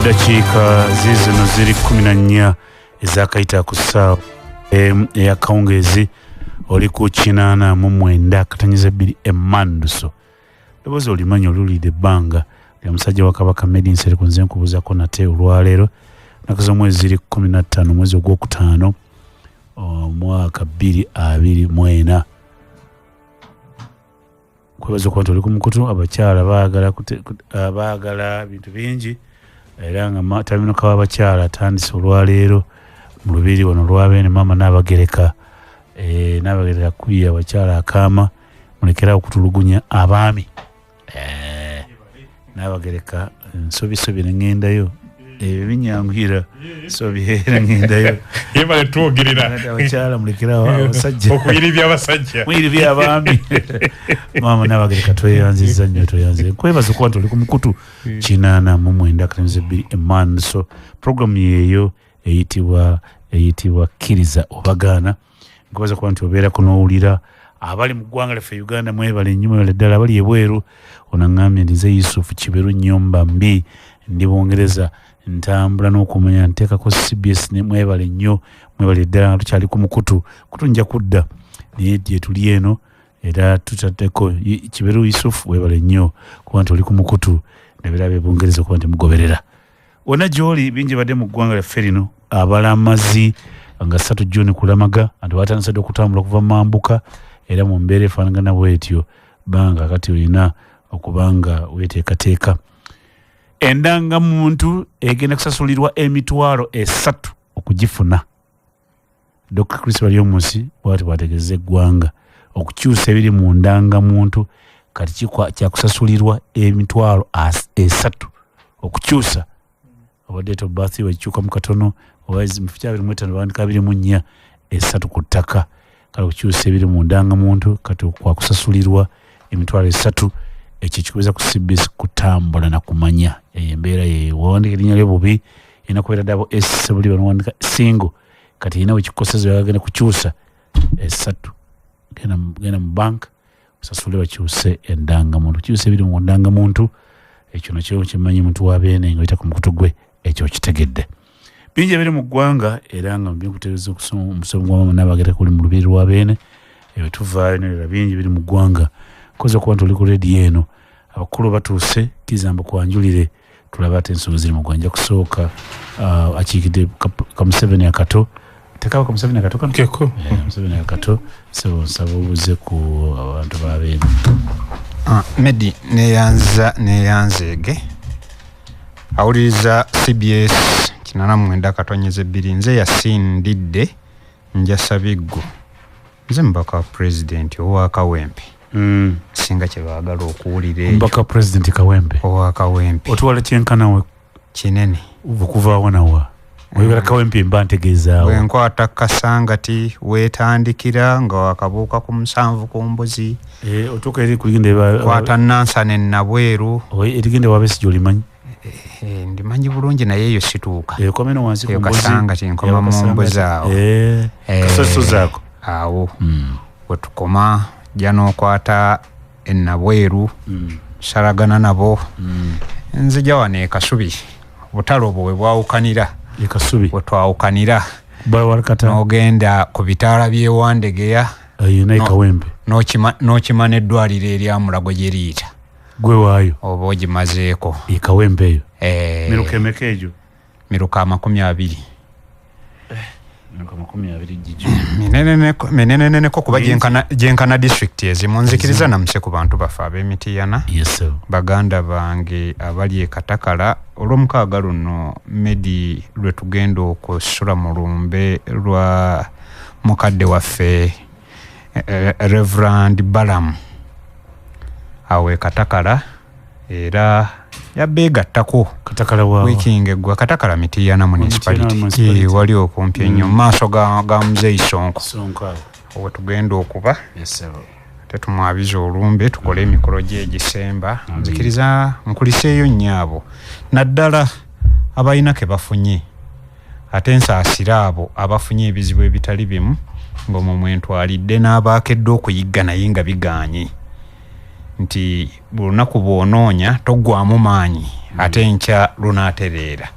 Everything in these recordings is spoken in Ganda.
Eddakiika ziizino ziri 14 ezakayita ku ssaawa eyakawungeezi, oli ku 89.2 Emanduso. Ndowooza olimanyi oluwulidde ebbanga lya musajja wa Kabaka Medi Nsereko. Nze nkubuuzako nate olwaleero, nnaku z'omwezi ziri 15, omwezi ogwokutaano, omwaka 2024. Kwebaza okuba nti oli ku mukutu. Abakyala baagala baagala bintu bingi, era nga taminuka w'abakyala atandise olwaleero mu lubiri wano olwabeene maama Naabagereka. Naabagereka akubye abakyala akaama, mulekerawo okutulugunya abaami. Naabagereka nsobisobi neŋŋendayo, ebyo binyanguyira sobyera ŋŋendayo. Yebale twogerera. Abakyala mulekerawo abasajja. Okuyiribya abasajja. Muyiribya abaami. Maama Naabagereka, tweyanziza nnyo, tweyanziza. Nkwebaza okuba nti oli ku mukutu 89.2 Emanso. Programu yeeyo eyitibwa Kkiriza Obagaana. Nkwebaza kuba nti obeerako n'owulira. Abali mu ggwanga lyaffe Uganda, mwebale nnyo, mwebale ddala. Abali ebweru, ono aŋŋambye nti nze Yusufu Kiberu Nnyumba Mbi, ndi Bungereza, ntambula n'okumanya nteekako CBS. Ne mwebale nnyo, mwebale ddala nga tukyali ku mukutu kutu. Nja kudda naye gye tuli eno era tutaddeko. Kiberu Yusufu, webale nnyo kuba nti oli ku mukutu, nabeera b'e Bungereza okuba nti mugoberera wonna gy'oli. Bingi badde mu ggwanga lyaffe lino. Abalamazi nga 3 Juni kulamaga, anti batandise dde okutambula okuva mu mambuka, era mu mbeera efaanagana bwetyo banga kati olina okuba nga weteekateeka. Endangamuntu egenda kusasulirwa 30,000 okugifuna. Dr Chris Baryomunsi bwati bwategeeza eggwanga, okukyusa ebiri mu ndangamuntu kati kyakusasulirwa 30,000 okukyusa, oba date of birth wekyukamu katono, oba mu 25 bandika 24, 3 ku ttaka. Kale okukyusa ebiri mu ndangamuntu kati kwakusasulirwa 30,000. Ekyo kikubeza ku CBS kutambula na kumanya. Eyo embeera yeyo. Wawandika erinnya lyo bubi, erina kubeera double S, buli banowandika single. Kati erina wekikoseza, bagenda kukyusa 3. Genda mu bank osasule bakyuse endangamuntu. Kyusa ebiri mu ndangamuntu, ekyo nakyo kimanyi muntu wa beene nga oyita ku mukutu gwe, ekyo kitegedde. Bingi ebiri mu ggwanga, era nga bikutegeeza okusoma omusomo gwa mama Nabagereka kuli mu lubiri lwa beene. Ebyo tuvaayo n'ebirala bingi biri mu ggwanga. Koza okuba nti oli ku rediyo eno, abakulu batuuse kizamba kwanjulire, tulabe ate ensonga ziri mu ggwanga. Nja kusooka akiikidde Kamuseveni akato tekaba Kamuseveni akato kano. Keko. Museveni akato, sebo, nsaba obuze ku abantu ba beene. Medi, neyanza neyanzeege awuliriza CBS 89.2. Nze Yasindidde Njasabiggu, nze mubaka wa pulezidenti owa Kawempe. Singa kyebaagala okuwulira ekyo. Omubaka wa pulezidenti Kawempe. Owa Kawempe. Otwala kyenkanawe? Kinene. Okuvaawo nawa? Oyogera Kawempe mba ntegeezaawo. Bwenkwata Kasangati wetandikira nga wakabuuka ku 7 ku mbuzi. Otuuka eri kuligenda. Kwata Nansane Nabweru. Erigenda wabesijja olimanyi? Ndimanyi bulungi, naye eyo situuka. Komeno wansi ku Eyo mbuzi. Kasangati nkoma mu mbuzi awo. Kasoso zaako. Awo wetukoma, jja n'okwata enabweru, salagana nabo, nzija wano e Kasubi, obutale obwo we bwawukanira. E Kasubi. Wetwawukanira. Bawalakata. N'ogenda ku bitaala by'ewandegeya. Eyo naye Kawempe. N'okima n'eddwaliro eryamulago gye liyita. Gwe waayo. Oba ogimazeeko. E Kawempe eyo. Eh. Miruka emeka egyo? Miruka 20. Miruka 20 gigyo. Mineneneko kuba Mingi. gyenkana district ezimu. Nzikiriza namuse ku bantu baffe ab'emitiyana, Yes sir. baganda bange abali e Katakala. Olwomukaaga luno, Medi, lwe tugenda okusula mu lumbe lwa mukadde waffe Reverand Balamu awo e Katakala, era yabeegattako. Katakala waawa? Wiiki eggwa, Katakala Mitiyana Municipality. Municipality. Wali okumpi ennyo mu maaso ga Muzeeyi Sonko. Sonko awo. Wetugenda okuba. Yes sir. Ate tumwabize olumbe, tukole emikolo gye egisemba. Nzikiriza nkuliseeyo nnyo abo, naddala abalina ke bafunye, ate nsaasira abo abafunye ebizibu ebitali bimu, ng'omwo mwentwalidde n'abaakedde okuyigga naye nga bigaanye, nti buli lunaku bw'onoonya toggwamu maanyi, ate enkya lunaatereera.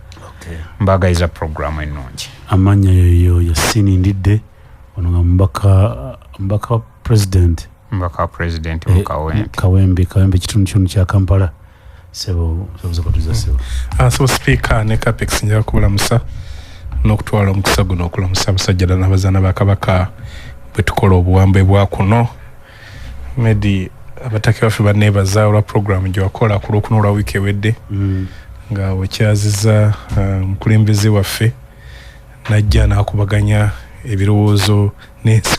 Mbagaiza programu ennungi. Amanya yoyo Yasini Ndidde, ono nga mubaka wa president. Mubaka wa president mu Kawempe. Kawempe kitundu kino kya Kampala. Sebo, sebo katuza sebo. So speaker ne Capex nja kubalamusa n'okutwala omukisa guno okulamusa abasajja n'abazaana ba Kabaka bwe tukola obuwambe bwa kuno. Medi abataka baffe banneebaza olwa programu gye wakola ku Lwokuna olwa wiiki ewedde, nga wekyaziza omukulembeze waffe n'ajja n'akubaganya ebirowoozo n'ensi.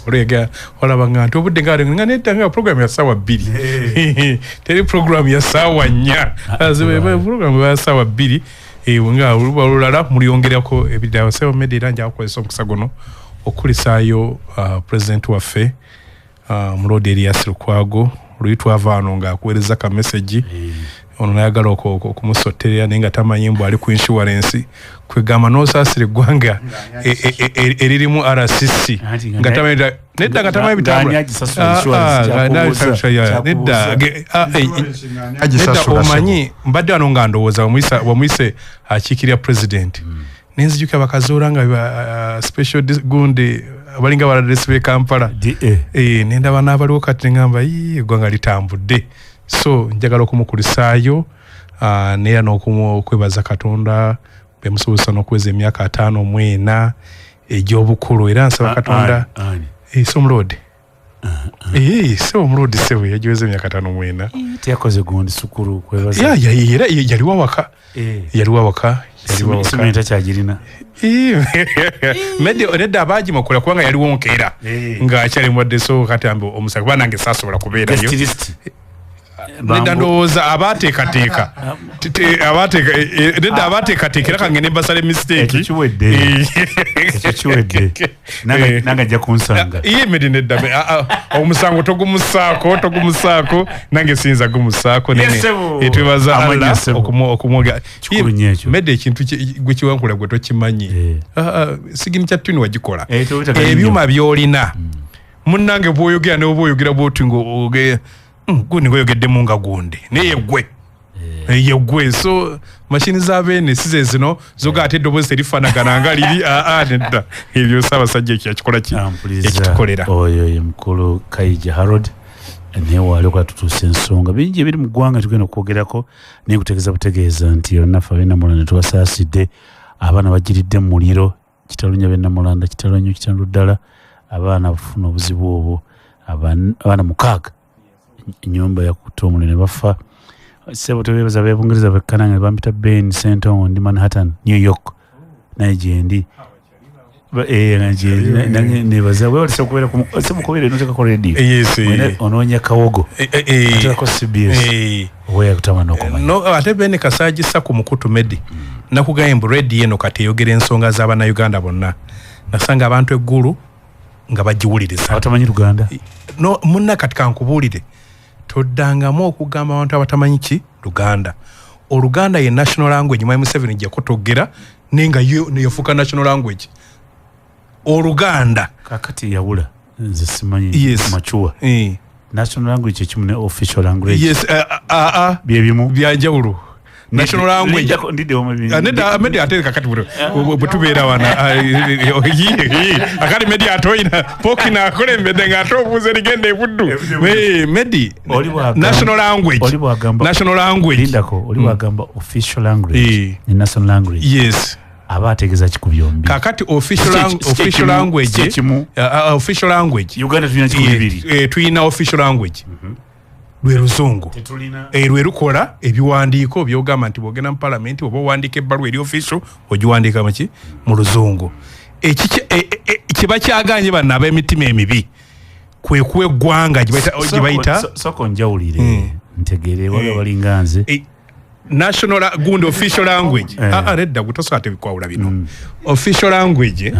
Olaba nga nti obudde nga nedda nga programu ya ssaawa 2, teri programu ya ssaawa 4, programu ya ssaawa 2, nga oluba olulala mulyongerako ebirala. Sebo Medi, era nja kukozesa omukisa guno okukulisaayo pulezidenti waffe Mulodi Erias Lukwago. Oluli twava wano ng'akuweereza ka message, ono nayagala okumusotterera naye nga tamanyi mbu ali ku insurance, kwegamba n'osaasira eggwanga eririmu RCC nga tamanyi nedda nga tamanyi bitambula. Nedda omanyi mbadde wano nga ndowooza wamuyise akiikirira president, nenzijukira bakazuula nga special gundi abalinga baladesi b'e Kampala, nendaba n'abaliwo kati ngamba eggwanga litambudde. So njagala okumukulisaayo neera n'okwebaza Katonda bemusobozesa n'okuweza emyaka 54 egy'obukulu. Era nsaba Katonda so omulodi so omulodi sebo yagiweza emyaka 54. Teyakoze gundi sukulu kwebaza. Era yaliwo waka, yaliwo waka, takyagirina. Nedda abagimukola kubanga yaliwo nkeera ng'akyali mwadde. So kati ambe omusango kuba nange saasobola kubeerayo. Nedda ndowooza abateekateeka nedda abateekateeka era kange ne mbasala mistake. Ekyo kiwedde, nange ajja kunsanga. Iye Medi nedda omusango togumusaako nange siyinza gumusaako. Nene twebaza Allah okumwoga. Medi ekintu gwe kiwankula gwe tokimanyi, signature tune wagikola, ebyuma by'olina munnange bw'oyogera ne bw'oyogera bw'oti nga gundi ngoyogeddemu nga gundi naye gwe yegwe. So mashini za beene si ze zino zoga ate eddoboozi terifaanagana nga liri. Nedda ebyo Ssaabasajja ekyo yakikola ki ekitukolera. Oyo ye mukulu Kaija Harold, naye waali okola tutuusa ensonga bingi ebiri mu ggwanga tugenda okwogerako, naye nkutegeeza butegeeza nti olunafu ab'e tubasaasidde, abaana bagiridde mu muliro. Kitalo nnyo ab'e Namulanda, kitalo nnyo, kitalo ddala. Abaana bafuna obuzibu obwo, abaana 6 ennyumba yakutta omuliro ne bafa. Sebo tebeebaza b'e Bungereza bekkananga bampita Ben Sentongo, ndi Manhattan, New York, naye gyendi nebaza wewalisa okubeera okubeera enotekako radio onoonya kawogo ateekako CBS oweya n'okumanya. Ate Bene Kasagisa ku mukutu Medi nakugambye mbu radio eno kati eyogera ensonga z'Abannayuganda bonna. Nasanga abantu eggulu nga bagiwuliriza abatamanyi Luganda. No munna kati kankubuulire, toddangamu okugamba abantu abatamanyi ki Luganda. Oluganda ye national language. Mwami Museveni jakotogera naye nga yo neyafuuka national language Oluganda. Kakati yawula nze simanyi machuwa. National language ekimu ne official language. Yes, byebimu byanjawulo. National language nedda Medi ate kakati bwe tubeera wana akati Medi atoyina pokina akulembedde ng'ate obuuza erigenda ebuddu. Medi national language, national language lindako oli bwagamba official language ne national language. Yes, aba ategeeza ki ku byombi? Kakati official language, official language Uganda tulina kikumi bibiri. Tulina official language lwe Luzungu, lwe lukola ebiwandiiko byogamba nti bwogenda mu palamenti oba owandiika ebbaluwa eri official ogiwandiika muki mu Luzungu. Kiba kyaganye banno ab'emitima emibi kwe kuwa eggwanga gye bayita soko njawulire ntegere waliwo balinga nze national gundi official language. Nedda gutosobola tebikwawula bino. Official language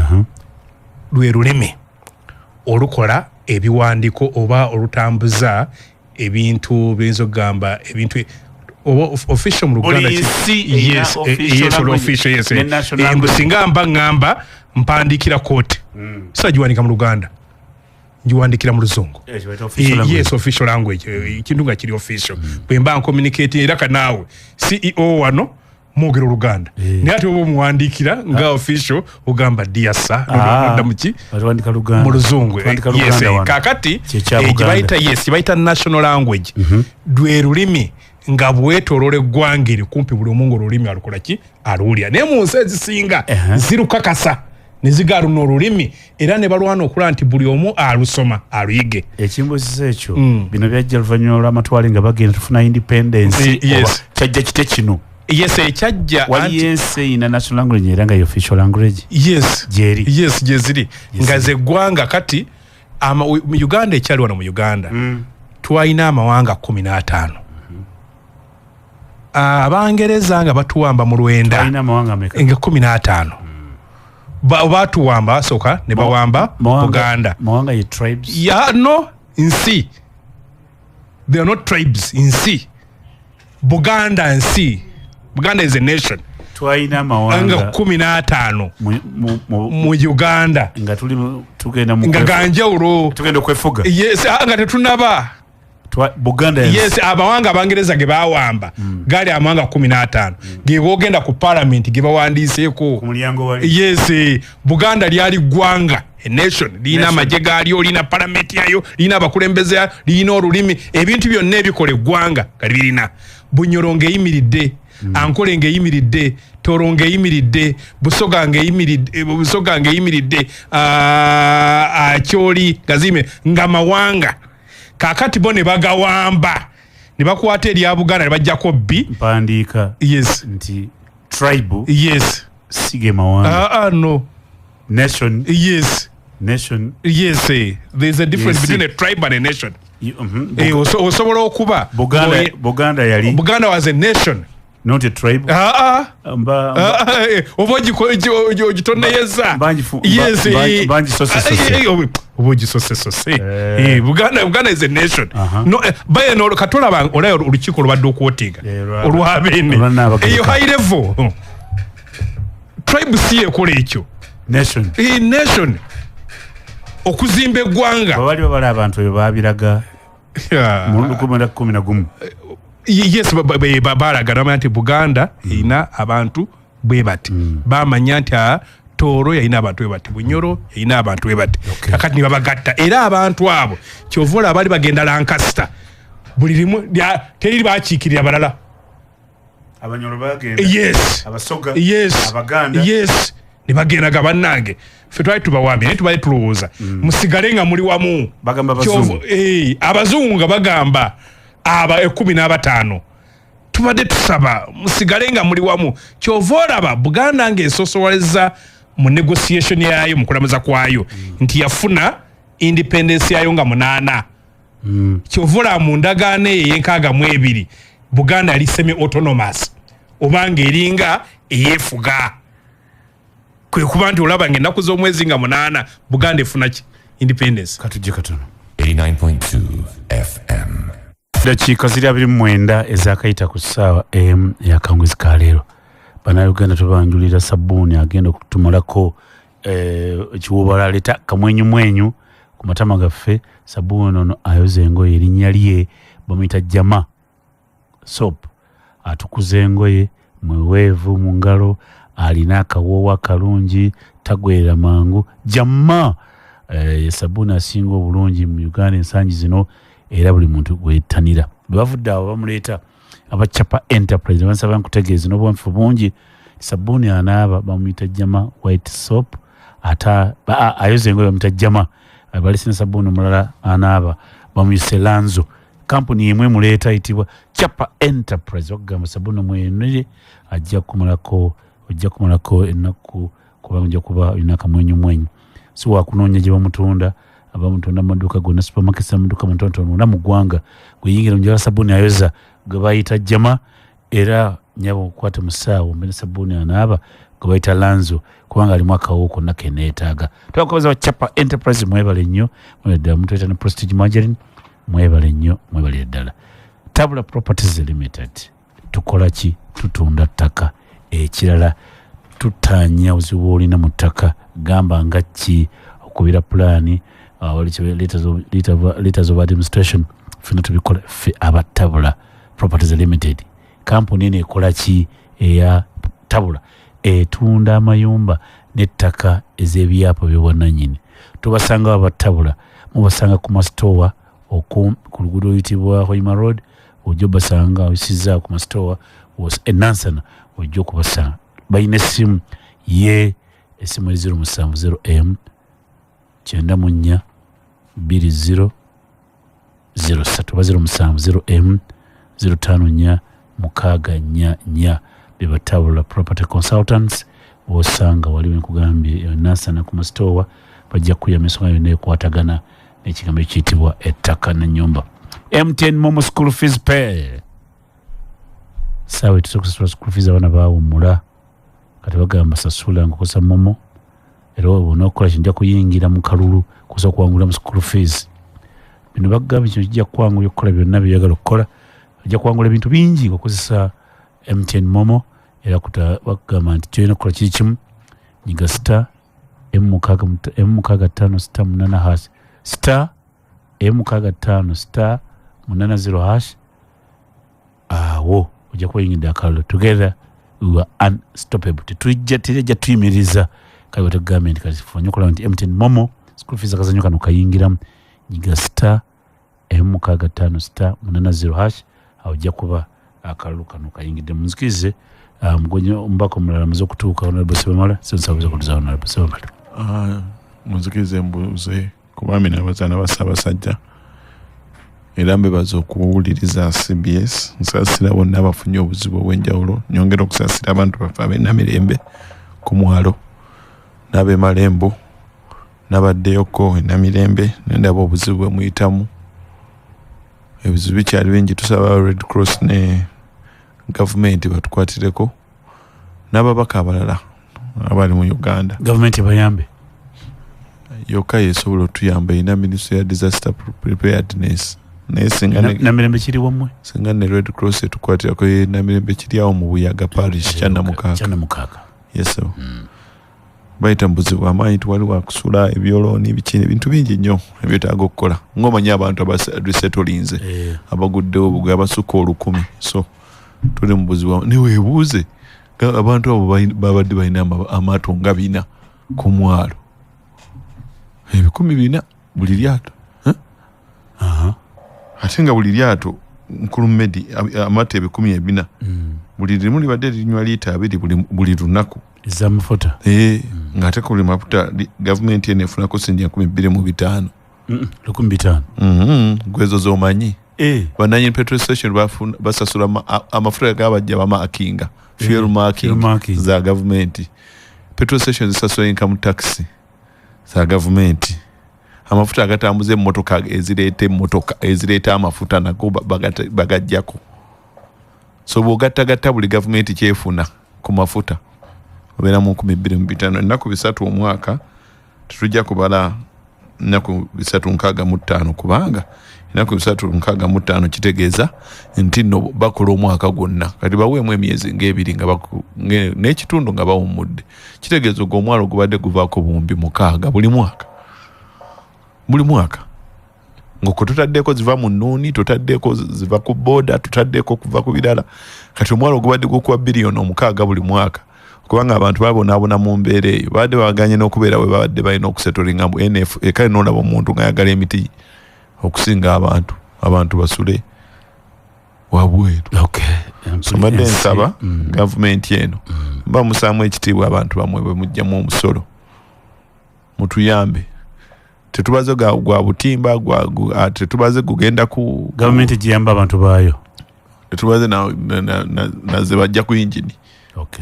lwe lulimi olukola ebiwandiiko oba olutambuza ebintu biyinza okugamba ebintu oba official mu Luganda. Yes, official, yes. Singa mba ŋŋamba mpandiikira kooti, sagiwandika mu Luganda, ngiwandikira mu Luzungu. Yes, official language, ekintu nga kiri official. Bwe mba ncommunicating era kanaawe CEO wano Mwogera Oluganda. Eh. Naye ate oba omuwandiikira nga official, ogamba "Dear Sir", Ah. odda muki? Batwandika Luganda. Mu Luzungu. Twandika Yes, Luganda wano. Kakati Kyekya gye Buganda. bayita, yes, gye bayita national language, lwe lulimi nga bwetoloola eggwanga eri kumpi buli omu nga olulimi alukola ki? Aluwulira. Naye mu nsi ezisinga zirukakasa ne zigaa luno olulimi, era ne balwana okulaba nti buli omu alusoma aluyige. Ekimbuzisa ekyo, bino byajja luvannyuma lw'amatwale nga bagenda tufuna independence? Yes. Oba kyajja kite kino? Yes, ekyajja Waliyo ensi eyina national language era nga ye official language? Yes. Gyeri? Yes, gyeziri, nga zeggwanga kati mu Uganda, ekyali wano mu Uganda, twalina amawanga 15. Abangereza nga batuwamba mu 90, Alina amawanga ameka? nga 15. Batuwamba, basooka ne bawamba Buganda. Mawanga ye tribes? Ya, no, nsi. They are not tribes, nsi. Buganda nsi, Buganda is a nation. Twalina Nga amawanga 15 mu mu Uganda. Nga tuli tugenda mu Nga ganjawulo. Tugenda okwefuga. Yes, nga tetunaba. Buganda Yes, amawanga abangereza ge bawamba gaali amawanga 15, ge bwogenda ku palamenti ge bawandiiseeko. Ku mulyango wali. Yes, Buganda lyali ggwanga, a nation, lirina amagye gaalyo, lirina palamenti yayo, lirina abakulembeze yayo, lirina olulimi, ebintu byonna ebikola eggwanga nga birina. Bunyoro ng'eyimiridde, Ankole ng'eyimiridde, Toro ng'eyimiridde, Busoga ng'eyimiridde, Busoga ng'eyimiridde, Akyoli nga ziyimiridde nga mawanga. Kaakati bo ne bagawamba ne bakwata erya Buganda ne bajjako bbi. Mpandiika nti tribe sige mawanga. Ah, ah, no. Nation. Yes. Nation. Yes, there's a difference Yes. between a tribe and a nation. Mhm. Osobola okuba Buganda, Buganda yali Buganda was a nation. Not a tribe. Ah, ah. Mba, Ah, ah, oba ogitoneyeza. Yes, mbangisosesose. Oba ogisosesose. Eh. Buganda is a nation. No, baye no katolaba olayo olukiiko olubadde okwotinga olwabeene Olwa Nnaabagereka. eyo high level. Tribe si ekola ekyo. Nation. Nation okuzimba eggwanga. Bwe bali babala abantu ebyo babiraga mu 1911. Yes, balaga bamanya nti Buganda erina abantu bwe bati, bamanya nti Tooro yalina abantu bwe bati, Bunyoro yalina abantu bwe bati. Kakati nibabagatta, era abantu abo kyova olaba bali bagenda Lancaster, buli limu teri bakiikirira balala. Abanyoro bagenda? Yes. Abasoga? Yes. Abaganda? Yes, ne bagendaga. Bannange, ffe twali tubawambye, naye tubali tulowooza musigale nga muli wamu. Bagamba abazungu. Abazungu nga bagamba aba 15, tubadde tusaba musigale nga muli wamu. Kyova olaba Buganda ng'esosowaleza mu negotiation yayo, mu kulamuza kwayo, nti yafuna independence yayo nga 8. Kyova olaba mu ndagaano eyo ey'e 62, Buganda yali semi autonomous, oba ng'eringa eyeefuga. Kwe kuba nti olaba ng'ennaku z'omwezi nga 8 Buganda efuna ki? Independence. Katujje katono. 89.2 FM. Dakiika ziri 29 ezakayita ku ssaawa 1 eyakangwezi ka leero. Bannayuganda, tubanjulira sabbuuni agenda okutumalako ekiwuubala, aleeta kamwenyumwenyu ku matama gaffe. Sabbuuni ono ayoza engoye, erinnya lye bamuyita Jama Soap. Atukuza engoye, mweweevu mu ngalo, alina akawoowo akalungi, tagwerera mangu. Jama sabbuuni asinga obulungi mu Uganda ensangi zino, era buli muntu gwettanira. Bwe bavudde awo, bamuleeta abacapa Enterprise, bansaba nkutegeeza n'obwanfu bungi, sabbuuni anaaba bamuyita Jama White Soap, ate ayoza engoye bamuyita Jama. Balese sabbuuni omulala anaaba bamuyise Lanzo. Kampuni emu emuleeta ayitibwa Chapa Enterprise. Bakugamba sabbuuni omwenere ajja kumalako, ojja kumalako ennaku, kubanga ojja kuba olina akamwenyumwenyu. Si wakunoonya gye bamutunda, abamutunda mu maduuka gonna, supermarkets, amaduuka matonotono wonna mu ggwanga. Gweyingira mujala sabbuuni ayoza gwe bayita Jama, era nyabo okwate mu ssaawa ombe ne sabbuuni anaaba gwe bayita Lanzo, kubanga alimu akawo konna keneetaaga. Twakubaza wa Chapa Enterprise, mwebale nnyo, mwebale ddala. Mutweta ne Prestige Margarine, mwebale nnyo, mwebalire ddala. Tabula Properties Limited, tukola ki? Tutunda ttaka. Ekirala, tutaanya obuzibu olina mu ttaka, gamba nga ki? Okubira pulaani, letters of administration, fena tubikola ffe abatabula Properties Limited. Kampuni eno ekola ki? Eya Tabula etunda amayumba n'ettaka ez'ebyapa by'obwannannyini. Tubasanga aba Tabula, mubasanga ku masitowa ku luguudo oluyitibwa Hoima Road, ojja obasanga oyisizza ku masitowa e Nansana, ojja okubasanga. Balina essimu ye, essimu eri 070 m 94 20 03 oba 070 m 054 644. Bebatabula Property Consultants, osanga wali wenkugambye Nansana ku masitowa, bajja kuyamba ensonga yonna ekwatagana n'ekigambo ekiyitibwa ettaka nenyumba. MTN MoMo school fees pay, saawa etusa okusasula school fees, abaana bawummula kati, bagamba sasula ngaokozesa MoMo. Era onaokukola kinja kuyingira mu kalulu kusobola okuwangula mu school fees. Bino bagambye kino kijja kukwanguya okukola byonna byeyagala okukola, ojja kuwangula ebintu bingi ngaokozesa MTN MoMo. Era bagamba nti kyolina okukola kiri kimu, nyiga star M65 star 8 hash, star M65 star 80 hash, awo ojja kuba oyingidde akalulu. Together we are unstoppable, tetujja, terijja tuyimiriza. Kale batugambye nti kati fanye okulaba nti MTN MoMo school fees akazanyo kano kayingiramu, nyiga star M65 star 80 hash, awo ojja kuba akalulu kano kayingidde. Munzikirize, mugonye omubaka omulala amaze okutuuka, Honorable Sebamala. Sensabuza kutuza Honorable Sebamala. Munzikirize mbuuze ku baami n'abazaana ba Ssaabasajja, era mbebaza okuwuliriza CBS. Nsaasira bonna abafunye obuzibu obw'enjawulo. Nyongera okusaasira abantu baffe ab'enamirembe ku mwalo n'ab'emalembo. Nabaddeyoko enamirembe nendaba obuzibu bwe muyitamu. Ebizibu bikyali bingi. Tusaba Red Cross ne gavumenti batukwatireko n'ababaka abalala abali mu Uganda. Gavumenti bayambe. Yokka yesobola otuyamba, erina Ministry ya Disaster Preparedness, naye singa Namirembe kiri wammwe? Singa ne Red Cross etukwatirako. Namirembe kiri awo mu Buyaga Parish, Kyanamukaaga. Kyanamukaaga. Yes, sir. Bayita mu buzibu amaanyi, tewali wakusula, ebyolooni, biki, ebintu bingi nnyo ebyetaaga okukola. Ngaomanyi abantu abaresetolinze abaguddewo obugwe abasukka 1000, so tuli mu buzibu. Neweebuuze abantu abo babadde balina amaato nga 400 ku mwalo, 400,000 buli lyato. Eh? Ate nga buli lyato, nkulu Medi, amaato 400,000, buli limu libadde linywa liita 20 buli lunaku. Ez'amafuta. Eh, ng'ate ku buli mafuta gavumenti eno efunako siringi 2500. 1500? Mhm, gwezo zomanyi. Eh. Bananyini petrol station basasula amafuta gabajja bamakinga fuel marking, Fuel marking. Za gavumenti. Petrol station zisasula income tax za gavumenti. Amafuta agatambuza emmotoka ezireeta emmotoka ezireeta amafuta nago bagajjako. So bw'ogattagatta buli gavumenti kyefuna ku mafuta, obeera mu 2500. Ennaku 3 omwaka, tetujja kubala nnaku 365, kubanga ennaku 365 kitegeeza nti nno bakola omwaka gwonna. Kati baweemu emyezi ngaebiri nga n'ekitundu nga bawummudde, kitegeeza ogwo omwalo gubadde guvaako 6000 buli mwaka, buli mwaka, ng'okwo tutaddeko ziva mu nnuuni, tutaddeko ziva ku booda, tutaddeko kuva ku birala. Kati omwalo gubadde gukuwa biliyoni 6 buli mwaka, kubanga abantu babonaabona mu mbeera eyo. Babadde baganye n'okubeera we babadde balina okusetolinga mu nf. Kale noolaba omuntu ng'ayagala emiti okusinga abantu, abantu basule wabweru. So mbadde nsaba gavumenti eno, mba musaamu ekitiibwa abantu bamwe bwe mugjamu omusolo, mutuyambe. Tetubaze gwa butimba tetubaze gugenda ku Gavumenti giyamba abantu baayo. Tetubaze naze bajja ku yingini.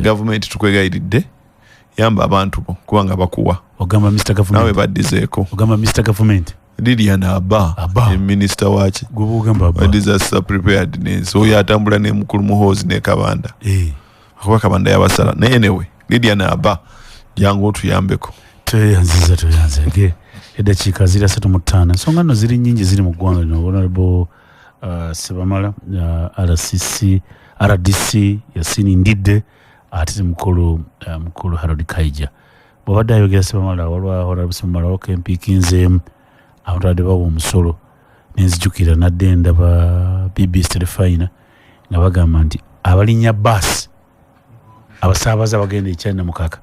Gavumenti, tukwegayiridde, yamba abantu bo, kubanga bakuwa. Ogamba Mr Naawe Government. baddizeeko. Ogamba Mr Government. Lilian Aba. Aba. Minisita waki? Gwe bwogamba Aba. Wa disaster preparedness, oyo atambula ne mukulu Muhoozi ne Kabanda. Kuba Kabanda yabasala naye. Anyway, Lilian Aba, jangu otuyambeko. Tweyanziza, tweyanzege. Eddakiika ziri 35. Ensonga nno ziri nnyingi ziri mu ggwanga lino. Honorable Sebamala, RCC, RDC Yasini Ndidde, ate mukulu Harold Kaija bw'abadde ayogera. Sebamala, waliwo Honorable Sebamala, waliwo kempiikinzeemu abantu abadde bawa omusolo, nenzijukira nadde ndaba BBC Terefayina nga bagamba nti abalinnya baasi Abasaabaze abagenda e China mukaka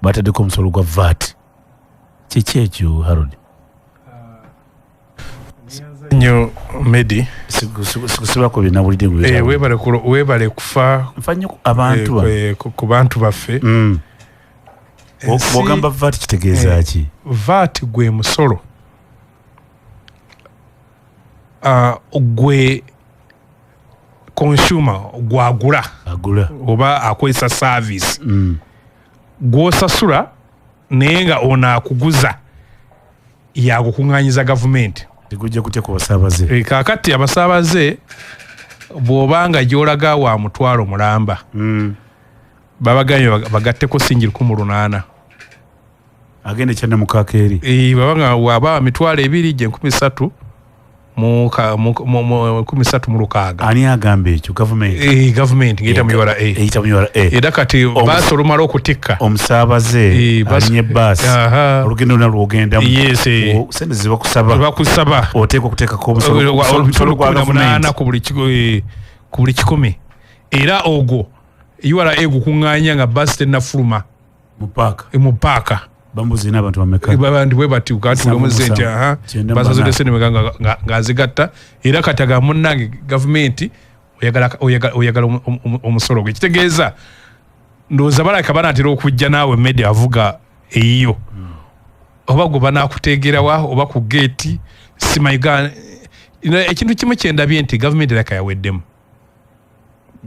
bataddeko omusolo gwa VAT. Kiki ekyo, Harold? Nnyo, Medi. Sikusibako byenawulidde. Webale kufa. Nfa nnyo abantu bano. Ku bantu baffe. Bw'ogamba VAT kitegeeza ki? VAT gwe musolo gwe consumer gwagula agula oba akozesa service gwosasula, naye nga ono akuguza yagukuŋŋanyiza gavumenti. Tegujja kutya ku basaabaze? Kaakati abasaabaze, bw'obanga gy'olaga wa 500,000, babagambye bagatteko singi 1800. Agenda ekyana mukaaka eri. Babanga waba 20,000 gye 3,000 mu 3,600. Ani agamba ekyo? Gavumenti? Gavumenti ng'eyita mu URA. Eyita mu URA. Era kati baasi olumala okutikka omusaabaze alinye baasi, olugendo lwonna lwogendamu, Yes. sente zebakusaba, bakusaba oteekwa okuteekako omusolo gwa 18 gavumenti. Ku buli kikumi. Era ogwo URA gukuŋŋaanya nga baasi tennafuluma mu paaka. Mu paaka. Bambuzi ina abantu bameka? Abantu bwe bati kati buli omu sente 77, aha 98. Basasudde sente meka ng'azigatta. Era kati aga munnange gavumenti oyagala omusolo gwe, kitegeeza ndowooza balabika banaatera okujja naawe media avuga eyiyo, oba gwe banaakuteegerawa oba ku geeti simayiga. Ekintu kimu kyendabye nti gavumenti eraka yaweddemu,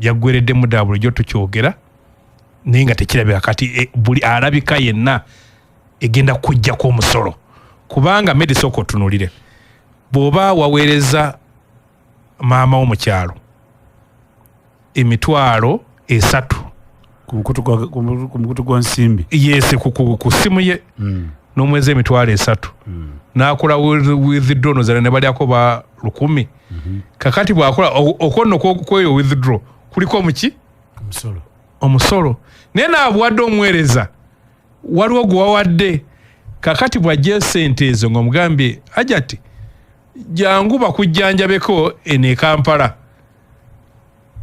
yaggwereddemu ddala. Bulijjo tukyogera naye nga tekirabika. Kati buli alabika yenna egenda kujjako omusolo, kubanga medi sooka otunulire bw'oba waweereza maama wo mu kyalo 30,000 Ku mukutu gwa nsimbi. Yes, ku simu ye n'omwezi 30,000 n'akola withdraw nozala ne balyako ba 1,000. Kakati bw'akola okwo nno kweyo withdraw kuliko muki? Omusolo. Omusolo. Naye naabuwadde omuweereza, waliwo gwe wawadde. Kakati bw'ajja esente ezo ng'omugambye ajati jangu bakujjanjabeko eno e Kampala,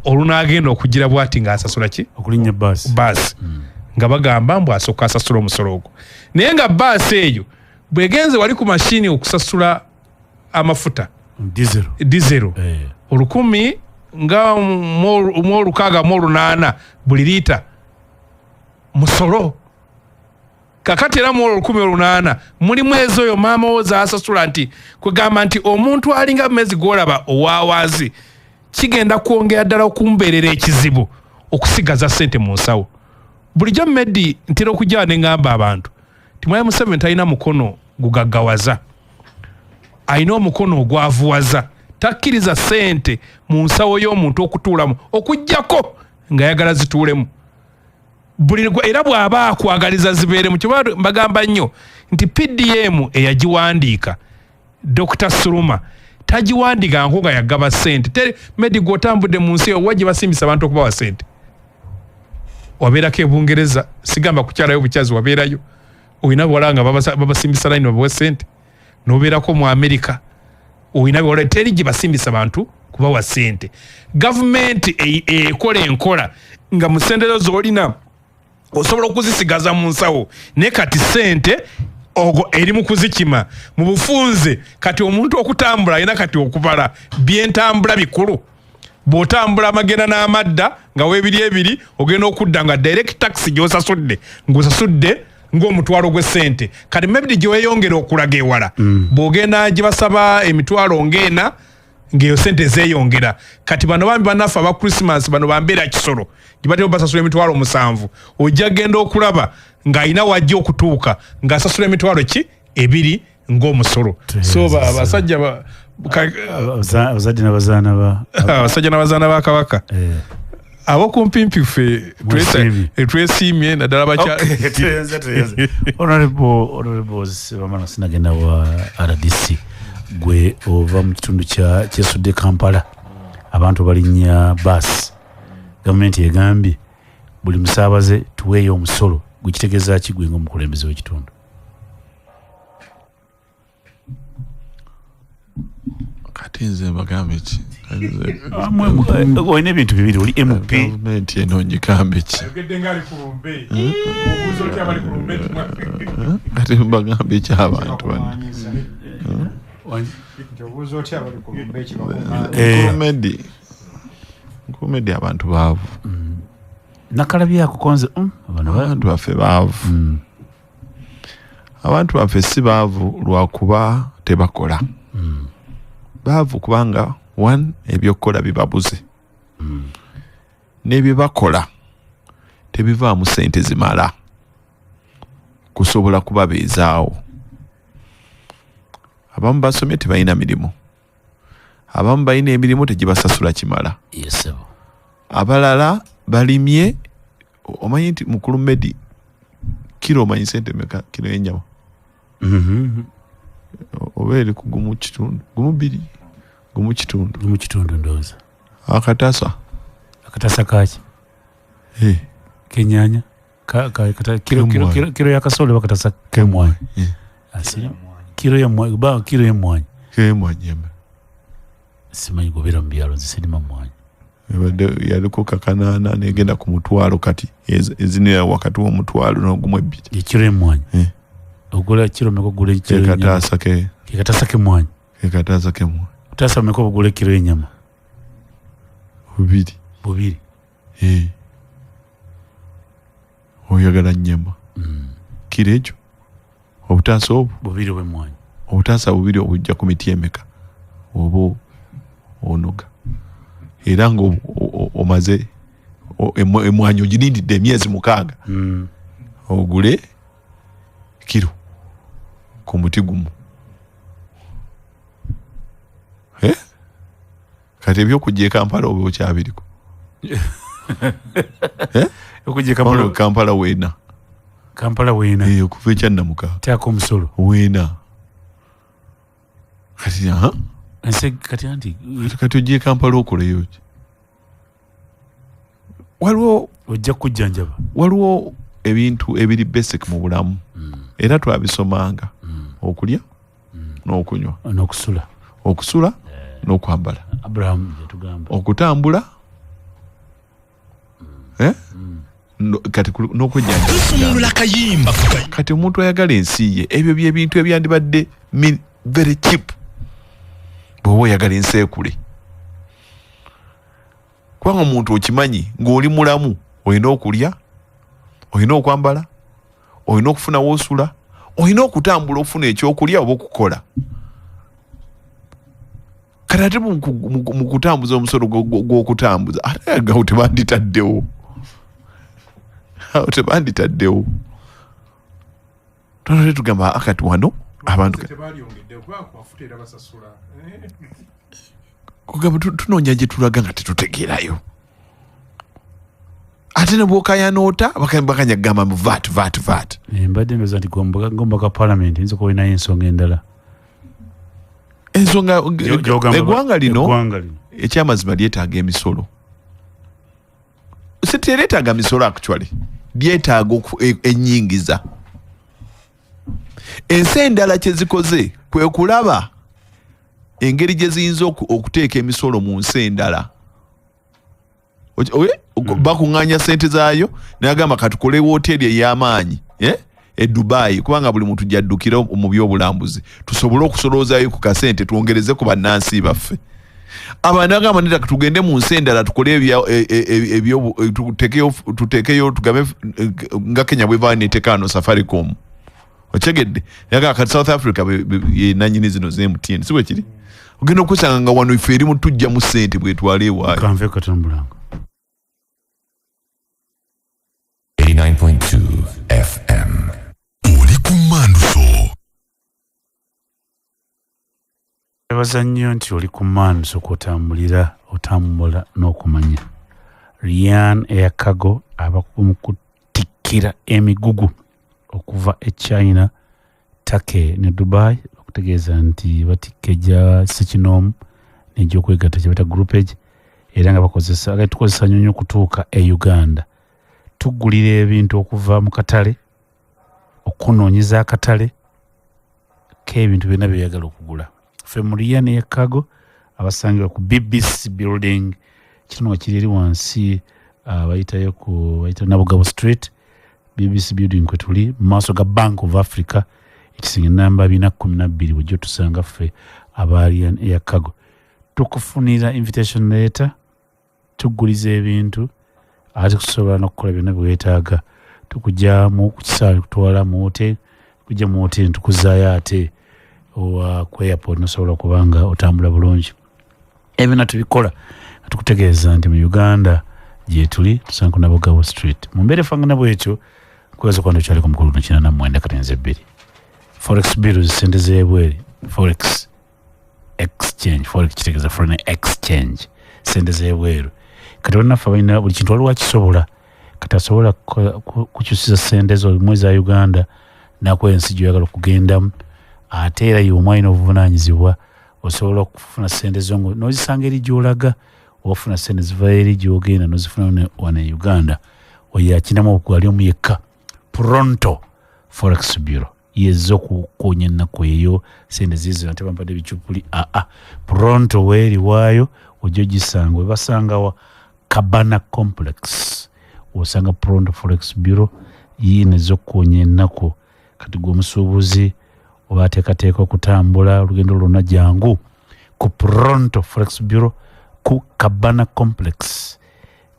olunaagenda okugira bwati ng'asasula ki? Okulinnya baasi. Baasi nga bagamba mbu asooka asasula omusolo ogwo, naye nga baasi eyo bwegenze wali ku mashini okusasula amafuta, diesel, dizero, 1,608 buli liita musolo. Kakati era mu 1,800 mulimu ezo oyo maama wo zasasula, nti kwegamba nti omuntu alinga mezi gwolaba owawazi kigenda kwongera ddala okumbeerera ekizibu okusigaza sente mu nsawo. Bulijjo Medi ntera okujja ne ŋŋamba abantu nti mwami Museveni talina mukono gugaggawaza, alina omukono ogwavuwaza. Takkiriza sente mu nsawo y'omuntu okutuulamu okugjako ng'ayagala zituulemu buli era bw'aba akwagaliza zibeeremu. Kyoba mbagamba nnyo nti PDM eyagiwandiika Dr Suruma tagiwandiika nko nga yagaba sente. Medi, gwe otambudde mu nsi, owa gye basimbisa abantu okubawa sente? Wabeerako e Bungereza, sigamba kukyalayo bukyazi, wabeerayo olina bawala nga babasimbisa line babawe sente, nobeerako mu Amerika olina bawala, teri gye basimbisa bantu kubawa sente. Gavumenti ekola enkola nga mu sente zo z'olina osobola okuzisigaza mu nsawo, naye kati sente ogwo eri mu kuzikima mu bufunze. Kati omuntu okutambula alina kati okubala byentambula bikulu. Bw'otambula amagenda n'amadda nga weebiri ebiri, ogenda okudda nga direct tax gy'osasudde ng'osasudde ng'omutwalo gw'essente. Kati maybe gye weeyongera okulaga ewala, bw'ogenda gye basaba 40,000 ng'eyo sente zeeyongera. Kati bano bambi bannaffe aba Christmas bano bambeera kisolo gye batera basasula 70,000, ojja genda okulaba ng'alina wajja okutuuka ng'asasula emitwalo ki ebiri ng'omusolo. So abasajja Abazadde n'abazaana ba abasajja n'abazaana ba Kabaka abokumpimpi ffe Mwesiimye. Twesiimye naddala bakya. Okay, tuyenze, tuyenze. Honorable Sebamala Sinagenda wa RDC, gwe ova mu kitundu kya kyesudde Kampala, abantu balinnya baasi, gavumenti egambye buli musaabaze tuweeyo omusolo. Gwe kitegeeza ki gwe ng'omukulembeze w'ekitundu? Kati nze mbagambe ki? Olina ebintu bibiri, oli MP. Gavumenti eno ngigambe ki? Kati mbagambe ki abantu bano? Nkumedi abantu baavu. Nakalabyako konze abantu baffe baavu. Abantu baffe si baavu lwakuba tebakola. Baavu kubanga one, ebyokukola bibabuze. N'ebyebakola tebivaamu ssente zimala kusobola kubabeezaawo. Abamu basomye tebalina mirimu, abamu balina emirimu tegibasasula kimala. Yes, abalala balimye. Omanyi nti mukulu Medi kiro omanyi sente meka kiro y'ennyama? Oba eri ku gumu kitundu, gumu bbiri, gumu kitundu. Gumu kitundu ndowooza. Akatasa. Akatasa kaki? Kenyanya. Kiro ya kasole bakatasa kemwanyi. Kiro y'emmwanyi, ba kiro y'emmwanyi. Kiro y'emmwanyi yembe. Simanyi gobera mu byalo nze sirima mmwanyi. Ebadde yaliko kakanaana negenda ku mutwalo kati ezino wakati w'omutwalo n'ogumu ebbiri. Ekiro y'emmwanyi. Ogula kiro meka ogula ekiro y'ennyama. Kekataasa ke. Kekataasa k'emmwanyi. Kekataasa k'emmwanyi. Kataasa meka ogula ekiro y'ennyama? Bubiri. Bubiri. Oyagala nnyama. Kiro ekyo obutaasa obwo bubiri bw'emmwanyi. Obutaasa bubiri obujja ku miti emeka oba onoga. Era nga omaze emmwanyi ogirindidde emyezi 6. Ogule kiro ku muti gumu. Kati ebyokujja e Kampala oba okyabiriko? Okujja e Kampala. Kampala weena. Kampala weena. Okuva ekyannamuka. Teako omusolo. Weena. Kati aha. Ense kati anti kati ojja e Kampala okoleyo ki? Waliwo ojja kujjanjaba. Waliwo ebintu ebiri basic mu bulamu. Era twabisomanga. Okulya n'okunywa. N'okusula. Okusula n'okwambala. Abraham yatugamba. Okutambula. Kati n'okujjanjaba. Kati omuntu ayagala ensi ye, ebyo by'ebintu ebyandibadde very cheap. Bw'oba oyagala ensi ekule. Kubanga omuntu okimanyi ng'oli mulamu, olina okulya, olina okwambala, olina okufuna w'osula, olina okutambula okufuna ekyokulya oba okukola. Kati ate mu kutambuza omusolo gw'okutambuza, ate awo tebanditaddewo. Awo tebanditaddewo. Twatadde tugamba akati wano abantu kugamba tunoonya gye tulaga nga tetutegeerayo. Ate ne bw'okaayana bakanya kugamba mbu VAT, VAT, VAT. Mbadde ndowooza nti ngomba parliament eyinza okuba erinayo ensonga endala. Ensonga eggwanga lino ekyamazima lyetaaga emisolo. Si teryetaaga misolo actually, lyetaaga ennyingiza. Ensi endala kye zikoze kwe kulaba engeri gye ziyinza okuteeka emisolo mu nsi endala. Bakuŋŋaanya ssente zaayo n'agamba katukole wooteeri ey'amaanyi e Dubai, kubanga buli muntu gy'addukira mu by'obulambuzi tusobole okusoloozayo ku kasente twongereze ku bannansi baffe. Abantu agamba nti tugende mu nsi endala tukole tuteekeyo tugambe nga Kenya bw'evaayo n'eteekaano Safaricom. Okyegedde? Naye kati South Africa ye nannyini zino ze MTN, si bwe kiri? Ogenda okusanga nga wano ife erimu tujjamu ssente bwetwala ewaayo. Kanve katono mulango. 89.2 FM. Oli ku Manduso. Ebaza nnyo nti oli ku Manduso kw'otambulira, otambula n'okumanya. Ryan Air Cargo abakugu mu kutikkira emigugu okuva e China, Turkey ne Dubai, bakutegeeza nti batikka egya ssekinoomu n'egyokwegatta kye bayita groupage, era nga bakozesa, tukozesa nnyonyi okutuuka e Uganda. Tuggulira ebintu okuva mu katale, okunoonyeza akatale k'ebintu byonna by'oyagala okugula. Ffe mu Ryan Air Cargo Abasangibwa ku BBC building, kino nga kiri eri wansi, bayitayo ku bayita Nabugabo Street, BBC building kwe tuli, mu maaso ga Bank of Africa, ekisenge namba 412. Bwejjo tusanga ffe aba Alien Air Cargo. Tukufunira invitation letter, tuguliza ebintu, ate kusobola n'okukola byonna bye weetaaga. Tukugyamu ku kisaawe, kutwala mu hotel, kujja mu hotel tukuzaayo ate owa ku airport, nosobola okuba nga otambula bulungi. Ebyo byonna tubikola nga tukutegeeza nti mu Uganda gyetuli, tusanga ku Nabugabo Street. Mu mbeera efaanana bwetyo, nkweza okuba nti omukulu guno 89 kati nze 2. Forex bills, sente z'ebweru, forex exchange. Forex kitegeeza foreign exchange, sente z'ebweru. Kati bannaffe balina buli kintu, waliwo akisobola. Kati asobola kukyusiza sente zo mu eza Uganda nakuwa ensi gyoyagala okugendamu. Ate era y'omu alina obuvunaanyizibwa. Osobola okufuna sente zo n'ozisanga eri gy'olaga, oba ofuna sente ziva eri gy'ogenda n'ozifuna wano e Uganda. Oyo akinamu ali omu yekka, Pronto Forex Bureau, yezza okukonya ennaku eyo. Sente zizo ate bampadde ebicupuli. Aa, Pronto weeri waayo, ojja ogisanga. Webasangawa? Cabana Complex osanga Pronto Forex Bureau, yiina ez'okukonya ennaku. Kati gwe omusuubuzi oba ateekateeka okutambula olugendo lwonna, jangu ku Pronto Forex Bureau ku Cabana Complex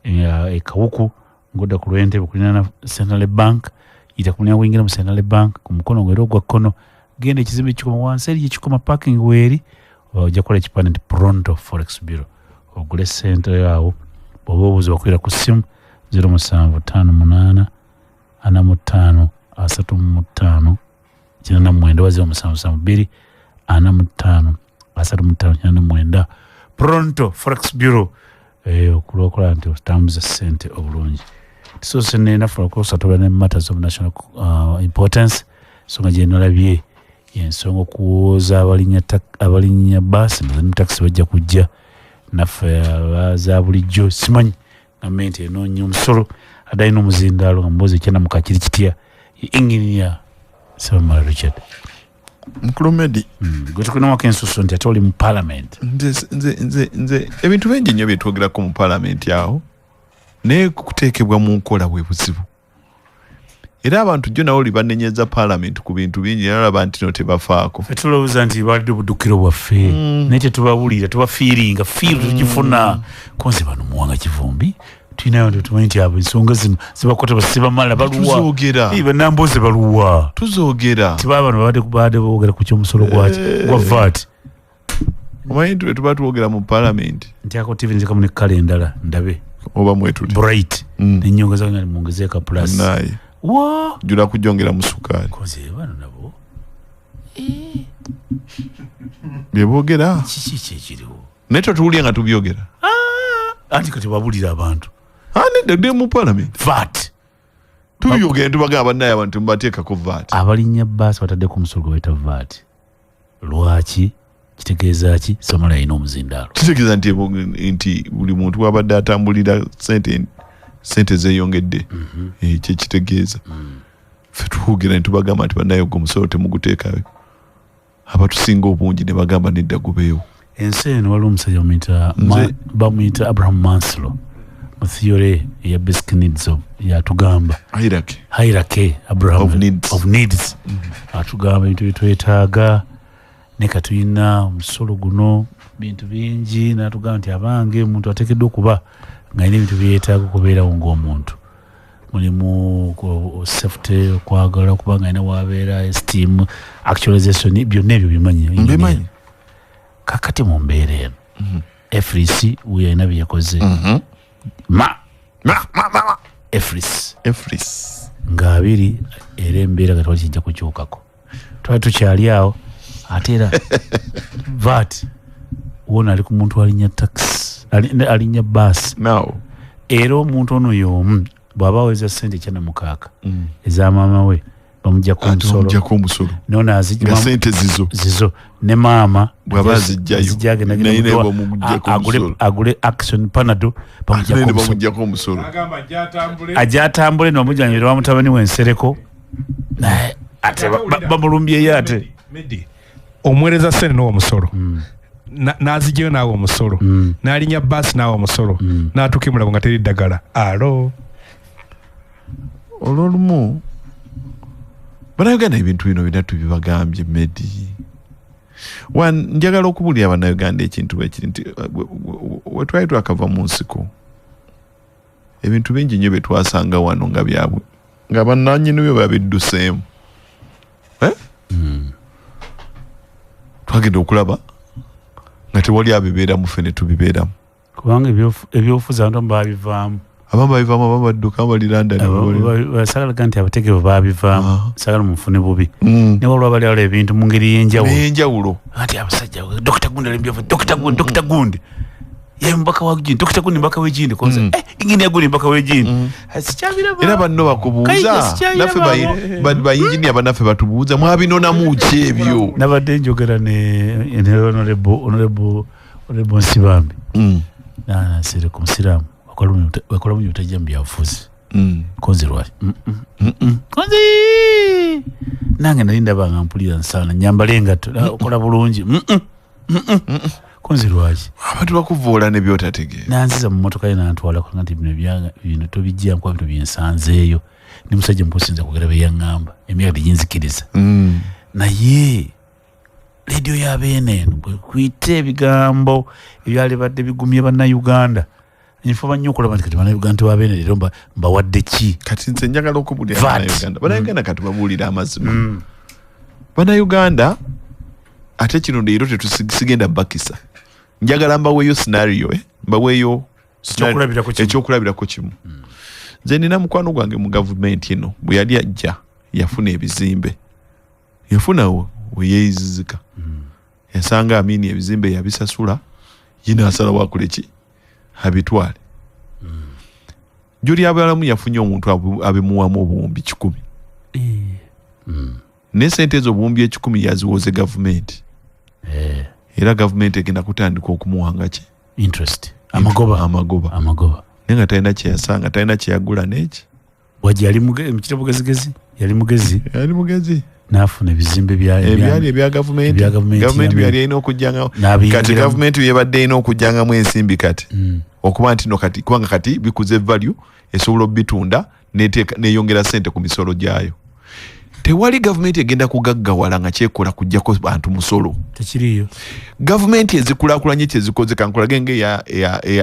e Kawuku, ngodda ku lw'Entebe kulinaana Central Bank. Yita ku mulyango gwingira mu Central Bank, ku mukono gwera ogwa kkono, genda ekizimbe kikoma wansi eri ekikoma, parking weeri, oba ojja kukola ekifaananyi nti Pronto Forex Bureau, ogule sente awo. Bw'oba obuuza, bakwira ku ssimu 0758 45 35 89 oba 0772 45 35 89. Pronto Forex Bureau, okulwokola nti otambuza sente obulungi. Tusoose nenafu okusatula ne matters of national importance. Ensonga gyenalabye yensonga okuwooza abalinnya baasi ne takisi bajja kujja naffe abaza bulijjo. Simanyi gavumenti enoonya omusolo adde alina omuzindaalo nga mubuuzi ekyanamuka kiri kitya. Engineer Sebamala Richard. Mukulu Medi. Gwe tukunawako ensusu nti ate oli mu parliament. Nze ebintu bingi nnyo byetwogerako mu palamenti awo, naye kuteekebwa mu nkola bwe buzibu. Era abantu jjo nawo libanenyeza palamenti ku bintu bingi, era olaba nti no tebafaako. Ffe tulowooza nti balidde obuddukiro bwaffe, naye tetubawulira, tubafiiringa fiiru, tugifuna konze bano Muwanga Kivumbi tulinayo nti tumanyi nti abo ensonga zino zibakwata, sibamala baluwa? Tuzoogera. Eh, bannamboze baluwa? Tuzoogera. Tibaba bano babadde boogera ku kyomusolo gwaki, gwa VAT. Omanyi nti tuba twogera mu palamenti. Ntyako TV, nzikamu ne kala endala ndabe. Oba mwetuli. Bright. Nenyongeza nga mwongezeeka plus. Naye wa jula kujongera mu sukaali. Koze bano nabo. Byeboogera. Kiki kyekiriwo? Naye totuwulye nga tubyogera. Anti kati babulira abantu. Nedda, dde mu palamenti. VAT. Tubyogera, tubagamba bannaye abantu mubateekako VAT. Abalinnya baasi bataddeko omusolo gwe bayita VAT. Lwaki? Kitegeeza ki? Somala alina omuzindaalo. Kitegeeza nti buli muntu wabadde atambulira sente zeeyongedde. Eh, kyekitegeeza. Ffe twogera ne tubagamba nti bannaye ogwo omusolo temuguteekayo. Abatusinga obungi ne bagamba nedda, gubeewo. Ensi eno waliwo omusajja bamuyita bamuyita Abraham Maslow mu theory eya basic needs of yatugamba hierarchy. Hierarchy Abraham Of needs. Of needs. Atugamba ebintu byetwetaaga, naye katulina omusolo guno, bintu bingi. Natugamba nti abange omuntu ateekeddwa okuba ng'alina ebintu byeyetaaga okubeerawo ng'omuntu. Mulimu safety, okwagala, okuba nga alina wabeera, esteem, actualization, byonna ebyo bimanyi. Mbimanyi. Kakati mu mbeera eno, EFRIS we alina bye yakoze ma Ma, ma, ma, ma. EFRIS. EFRIS. Nga abiri, era embeera nga twali kijja kukyukako, twali tukyali awo. Ate era VAT wona ali ku muntu alinnya taxi, alinnya baasi. Now. Era omuntu ono y'omu bw'aba aweza sente 96 eza maama we, bamugjako Ate omusolo. bamugjako omusolo. Nono nga sente zizo. Zizo ne maama Bw'aba azijjayo, azijja agenda naye agenda naye mutuwa, bamugjako agule omusolo. Agule Action Panado, Ate bamugjako naye ne omusolo. bamugjako omusolo. Agamba ajja atambule. Ajja atambule nomujjanjabira wa mutabani we Nsereko, naye ate bamulumbyeyo ate. Medi, omuweereza sente n'owa omusolo. N'azigyeyo naawe omusolo, n'alinnya baasi naawe omusolo, n'atuuka emulago nga teri ddagala. Alo. Olwolumu Bannayuganda, ebintu bino bina tubibagambye. Medi one, njagala okubuulira Bannayuganda ekintu bwekiri nti we twali twakava mu nsiko, ebintu bingi nnyo bye twasanga wano nga byabwe, nga bannanyini byo babidduseemu. Eh? Twagenda okulaba nga tewali abibeeramu, ffe ne tubibeeramu. Kubanga ebyobufuzi abantu abamu babivaamu. Abamu babivaamu, abamu badduka, bali London. Sagalaga nti abategeevu babivaamu. Sagala mufune bubi. Ne waliwo abali awala ebintu mu ngeri y'enjawulo. N'enjawulo. Anti abasajja, Dokita gundi ali mubyobufuzi, Dokita gundi, Dokita gundi ye mubaka wa gindi, Dokita gundi mubaka w'egindi, konze engineer gundi mubaka w'egindi. Sikyabiraba. Era banno bakubuuza. Kayinza sikyabiraba. Naffe bayinginiya bannaffe batubuuza, mwabinonamu ki ebyo? Nabadde njogera ne honorable Nsibambi. Nansereko musiraamu, wakola munyo otajja mu byabufuzi. Konze lwaki? Konze nange nali ndaba nga mpulira nsaana nyambale engatto, okola bulungi. Konze lwaki? Abantu bakuvoola ne byotategeera. Nanziza mu motoka ye nantwalako nti bino bino tobijja nkuba bino byensanzeeyo. Ndi musajja mukulu, sinza kwogera bye yaŋŋamba, emyaka teginzikiriza. Naye leediyo ya Beene eno bwe kuyita ebigambo ebyalibadde bigumye Bannayuganda, nfuba nnyo okulaba nti kati Bannayuganda ba Beene leero mbawadde ki? Kati nze njagala okubuulira VAT. Bannayuganda, Bannayuganda kati babuulira amazima. Bannayuganda, ate kino leero tetusigenda bakisa, njagala mbaweeyo scenario, eh? Mbaweeyo Ekyokulabirako kimu. Ekyokulabirako kimu. Nze nina mukwano gwange mu gavumenti eno, bwe yali ajja yafuna ebizimbe, yafuna weyeeyizizika, yasanga Amini ebizimbe yabisasula, ye naasalawo akole ki? Abitwale. Joli abalamu yafunye omuntu abimuwamu 100,000, naye sente ezo 100,000 yaziwoze gavumenti. Era gavumenti egenda kutandika okumuwanga ki? Interest, amagoba. Amagoba. Amagoba. Naye nga talina kyeyasanga, talina kyeyagula neki. Wajja yali mukira bugezigezi, yali mugezi. Yali mugezi. N'afuna ebizimbe bya ebyali ebya gavumenti. Ebya gavumenti. Gavumenti byali erina okujjangamu. N'abiyingiramu. Kati gavumenti byebadde erina okujjangamu ensimbi kati, okuba nti no kati, kubanga kati bikuze value, esobola obitunda neyongera sente ku misolo gyayo. Tewali gavumenti egenda kugaggawala nga kyekola kujjako bantu musolo. Tekiriiyo. Gavumenti ezikulaakulanye kyezikoze, kankulage nga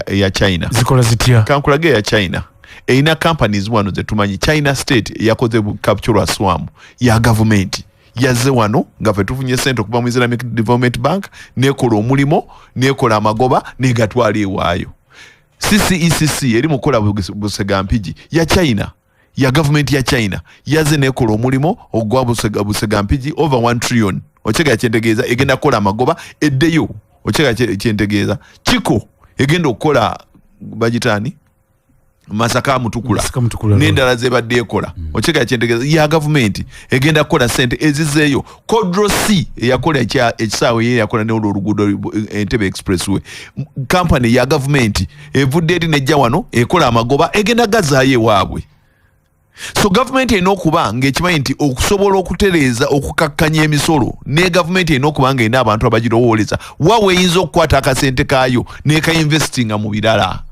eya China. Zikola zitya? Kankulage eya China. Erina companies wano zetumanyi, China State eyakoze Kapchorwa Swamp ya gavumenti, yazze wano nga ffe tufunye sente okuva mu Islamic Development Bank, nekola omulimo, nekola amagoba, negatwala ewaayo. CCECC eri mukola Busegampigi ya China, ya gavumenti ya China, yaze nekola omulimo ogwa Busegampigi over 1 trillion. Okyegera kyentegeeza? Egenda kukola amagoba eddeyo. Okyegera kyentegeeza? Kiko egenda okukola bagitaani Masaka Mutukula. Masaka Mutukula. N'endala zebadde ekola. Okyegera kyentegeeza? Ya gavumenti egenda kukola sente ezizeeyo. Codro C eyakola ekisaawe, ye yakola ne olwo oluguudo Entebbe Expressway, company ya gavumenti evudde eri nejja wano ekola amagoba, egenda gazaayo ewaabwe. So gavumenti erina okuba ng'ekimanyi nti okusobola okutereeza okukakkanya emisolo, ne gavumenti erina okuba ng'erina abantu abagirowooleza wa weeyinza okukwata akasente kaayo n'ekainvestinga mu birala.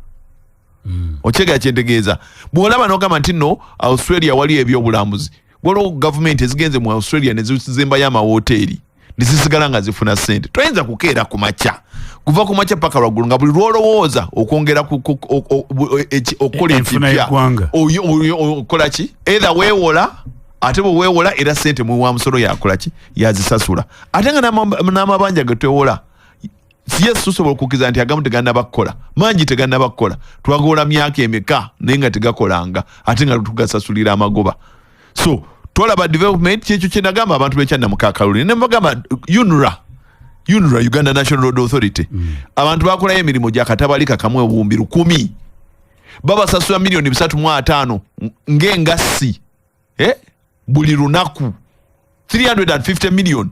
Okyegera kyentegeeza? Bw'olaba n'ogamba nti nno Australia waliyo ebyobulambuzi, waliwo gavumenti ezigenze mu Australia ne zizimbayo amawoteeri ne zisigala nga zifuna ssente. Toyinza kukeera ku makya, kuva ku makya paka lwaggulu, nga buli lwolowooza okwongera okukola Enfuna ekipya y'eggwanga. Okola ki? Either weewola, ate bwe weewola era ssente muwa musolo yakola ki? Yazisasula. Ate nga n'amabanja ge twewola, yes, tusobola okukkiriza nti agamu tegannaba kukola, mangi tegannaba kukola, twagola myaka emeka naye nga tegakolanga, ate nga tugasasulira amagoba. So twalaba development. Kyekyo kyenagamba abantu bekyanamukakaluli, nemubagamba UNRA, UNRA, Uganda National Road Authority, abantu bakolayo emirimu gyakatabalika kamu 1,000, babasasula 350 million ng'engassi, eh? Buli lunaku 350 million,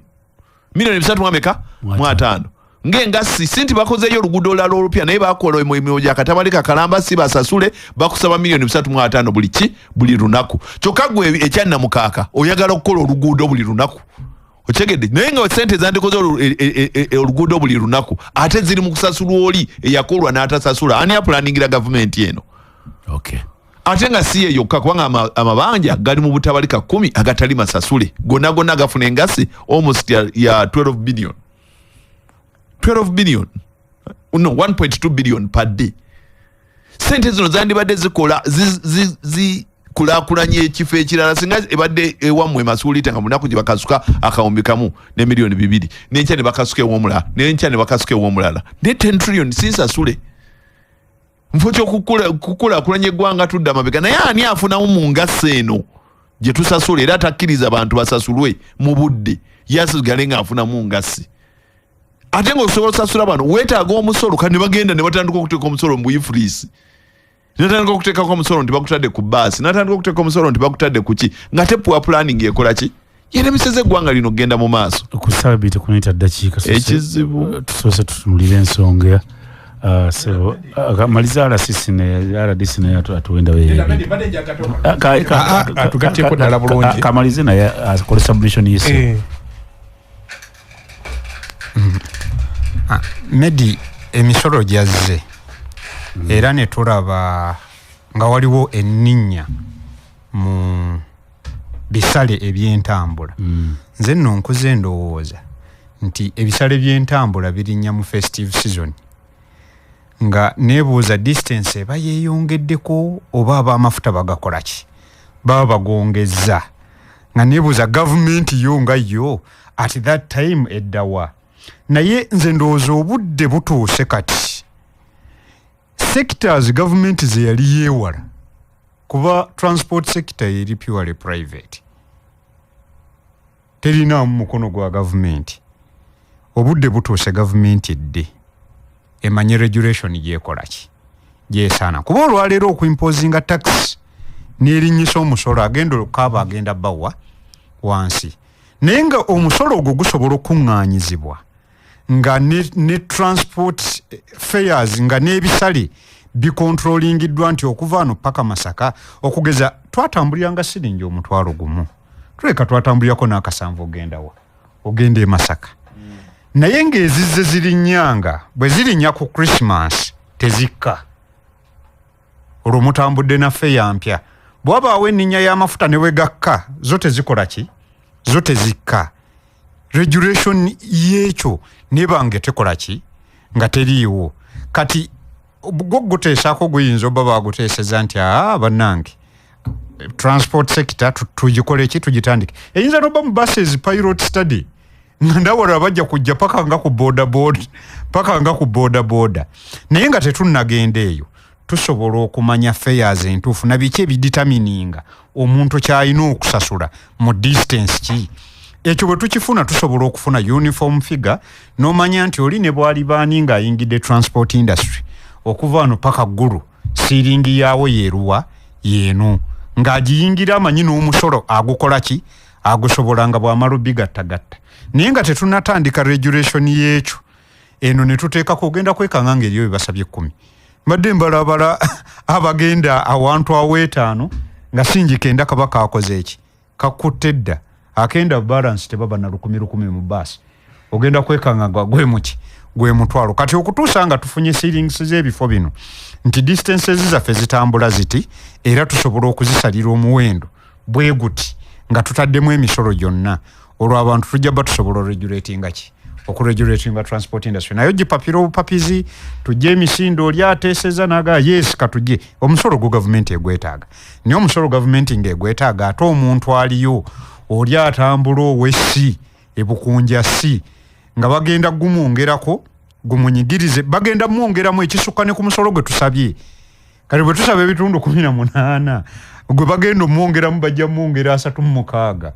300 million ameka? Mu. Mu ataano ng'engassi. Si nti bakozeeyo oluguudo olulala olupya, naye bakola emirimu gyakatabalika kalamba, si basasule, bakusaba 350 million buli ki? Buli lunaku. Kyokka gwe ekyannamukaaka oyagala okukola oluguudo buli lunaku. Okitegedde? Naye nga sente zandikoze oluguudo buli lunaku, ate ziri mu kusasulwa oli eyakolwa n'atasasula. Ani apulaningira gavumenti eno? Ate nga si ye yokka, kubanga amabanja gali mu butabalika 10 agatali masasule, gonna gonna gafuna engasi almost ya 12 billion, 12 billion, no, 1.2 billion per day. Sente zino zandibadde zikola zikulaakulanya ekifo ekirala. Singa ebadde ewammwe Masuulita, nga munaku gye bakasuka 1000 ne 2 miliyoni, nenkya ne bakasuka ew'omulala, nenkya ne bakasuka ew'omulala, ne 10 trillion sinsasule nfo kyokukulaakulanya eggwanga, tudda mabega. Naye ani afunamu mu ngasi eno gye tusasula? Era atakkiriza bantu basasulwe mu budde, yasigale ng'afunamu ngasi, ate ng'osobola osasula bano weetaaga omusolo. Kati ne bagenda ne batandika okuteeka omusolo mu buyifuriisi, natandika okuteekako omusolo nti bakutadde ku baasi, natandika okuteeka omusolo nti bakutadde ku ki, nga te poor planning ekola ki, yeremeseza eggwanga lino okugenda mu maaso. Ku ssaawa 2:14. Ekizibu. Tusoose tutunulire ensonga. Sebo, maliza RCC ne RDC naye atuwenda. Atugatteko ddala bulungi. Kamalize naye akole submission yise. Medi, emisolo gyazze era ne tulaba nga waliwo enninnya mu bisale ebyentambula. Nze nno nkuze ndowooza nti ebisale by'entambula birinnya mu festive season, nga neebuuza distance eba yeeyongeddeko oba ab'amafuta bagakola ki, baba bagongezza, nga neebuuza gavumenti yo nga yo at that time eddawa. Naye nze ndowooza obudde butuuse kati sectors gavumenti ze yali yeewala, kuba transport sector eri purely private, terinaamu mukono gwa gavumenti. Obudde butuuse gavumenti edde emanye regulation gyekola ki gyesaana, kuba olwaleero okuimposinga tax n'erinnyisa omusolo agenda okaaba agenda bawa wansi, naye nga omusolo ogwo gusobola okuŋŋaanyizibwa nga ne transport fares nga n'ebisale bikontrolingiddwa, nti okuva wano paka Masaka okugeza twatambuliranga siringi 10,000, tuleka twatambulirako n'akasanvu, ogendawa? Ogenda e Masaka. Naye ng'ezizze zirinnyanga bwe zirinnya ku Christmas tezikka, olwo mutambudde naffe yampya. Bwabaawo enninnya y'amafuta ne bwegakka, zo tezikola ki, zo tezikka. Regulation y'ekyo nebanga tekola ki, nga teriiwo. Kati gwo guteesaako guyinza obba baguteeseza nti aa bannange, transport sector tugikole ki, tugitandike. Eyinza noba mu buses pilot study, nga ndawala bajja kujja paka nga ku boda boda, paka nga ku boda boda. Naye nga tetunnagenda eyo, tusobola okumanya fares entuufu na biki ebidetermininga omuntu kyalina okusasula mu distance ki. Ekyo bwe tukifuna, tusobola okufuna uniform figure n'omanya nti oli ne bwalibaani ng'ayingidde transport industry okuva wano paka Ggulu, siiringi yaawo yeeruwa yeeno, ng'agiyingira amanyi n'omusolo agukola ki, agusobola nga bw'amala obigattagatta. Naye nga tetunnatandika regulation y'ekyo eno ne tuteekako, ogenda kwekanga ng'eriyo bebasabye 10. Mbadde mbalabala abagenda awantu aweetaano nga singi kenda, kaba kakoze eki, kakutte dda akenda balance, tebaba na lukumi lukumi mu baasi, ogenda kwekanga nga gwe muki, gwe mutwalo. Kati okutuusa nga tufunye ceilings z'ebifo bino nti distances zaffe zitambula ziti, era tusobola okuzisalira omuwendo bwe guti nga tutaddemu emisolo gyonna, olwo abantu tujja ba tusobola oregulatinga ki, okuregulatinga transport industry. Naye ogipapira obupapizi, tujje emisindo, oli ateeseza naga yes, katujje omusolo gwo gavumenti egwetaaga. Naye omusolo gavumenti ng'egwetaaga, ate omuntu aliyo oli atambula owessi ebukunja si nga bagenda gumwongerako, gumunyigirize, bagenda mwongeramu ekisukka ne ku musolo gwe tusabye. Kati bwe tusaba ebitundu 18, gwe bagenda omwongeramu bajja mwongera 36,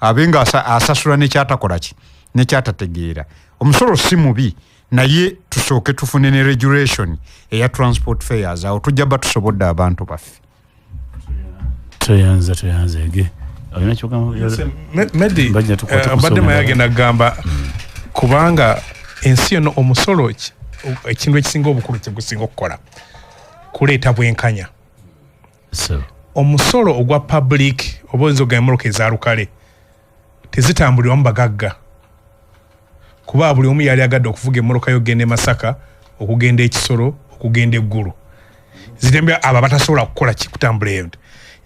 abe nga asasula nekyatakola ki, nekyatategeera. Omusolo si mubi, naye tusooke tufune ne regulation eya transport fares, awo tujja ba tusobodde abantu baffe. Toyanza, toyanzeege, olina kyogamba? Medi, Bajja tukwate ku mbadde nsonga maye endala. agenda kugamba kubanga ensi yonna omusolo ekintu ekisinga obukulu kyegusinga okukola kuleeta bwenkanya. So, Omusolo ogwa public oba oyinza ogamba emmotoka eza lukale. Tezitambulirwamu bagagga, kuba buli omu yali agadde okuvuga emmotoka y'okugenda e Masaka, okugenda ekisolo, okugenda eggulu. Zitembera abo abatasobola kukola ki, kutambula eyo.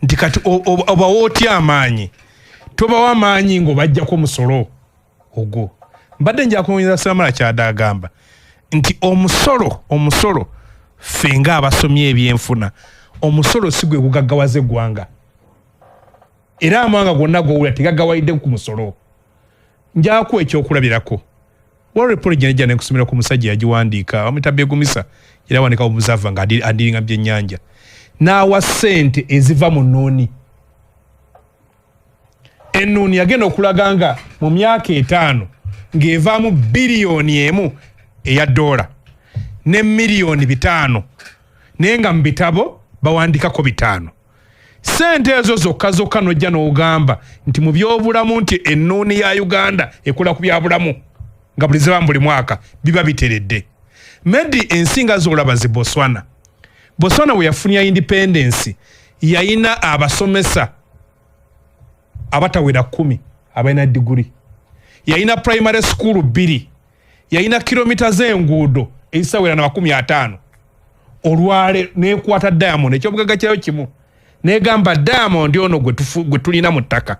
Nti kati obawa otya amaanyi? Tobawa amaanyi ng'obajjako omusolo ogwo. Mbadde nja kunyeza Samala kyadde agamba nti omusolo ffe ng'abasomye ebyenfuna, omusolo si gwe gugaggawaza eggwanga, era amawanga gonna gowulira tegagawalidde ku musolo. Njakuwa ekyokulabirako. Waliwo report gye najja nekusomera ku musajja yagiwandiika, bamuyita Begumisa, era awandiika Observer nga adiringa byennyanja, n'awa ssente eziva mu nnuuni. Ennuuni yagenda okulaga nga mu myaka 5 ng'evaamu 1 biliyoni eya dola ne miliyoni 500, naye nga mu bitabo bawandikako 500. Sente ezo zokka zokka nojja n'ogamba nti mu byobulamu, nti ennuuni ya Uganda ekola ku byabulamu nga buli ziba buli mwaka biba biteredde. Medi, ensi nga zolaba zi Botswana, Botswana we yafunira independence yayina abasomesa abatawera 10 abalina diguri, yalina primary school 2, yalina kilomita z'enguudo ezisawera na 50. Olwale nekwata diamond, ekyobugagga kyayo kimu, negamba diamond ono gwe tulina mu ttaka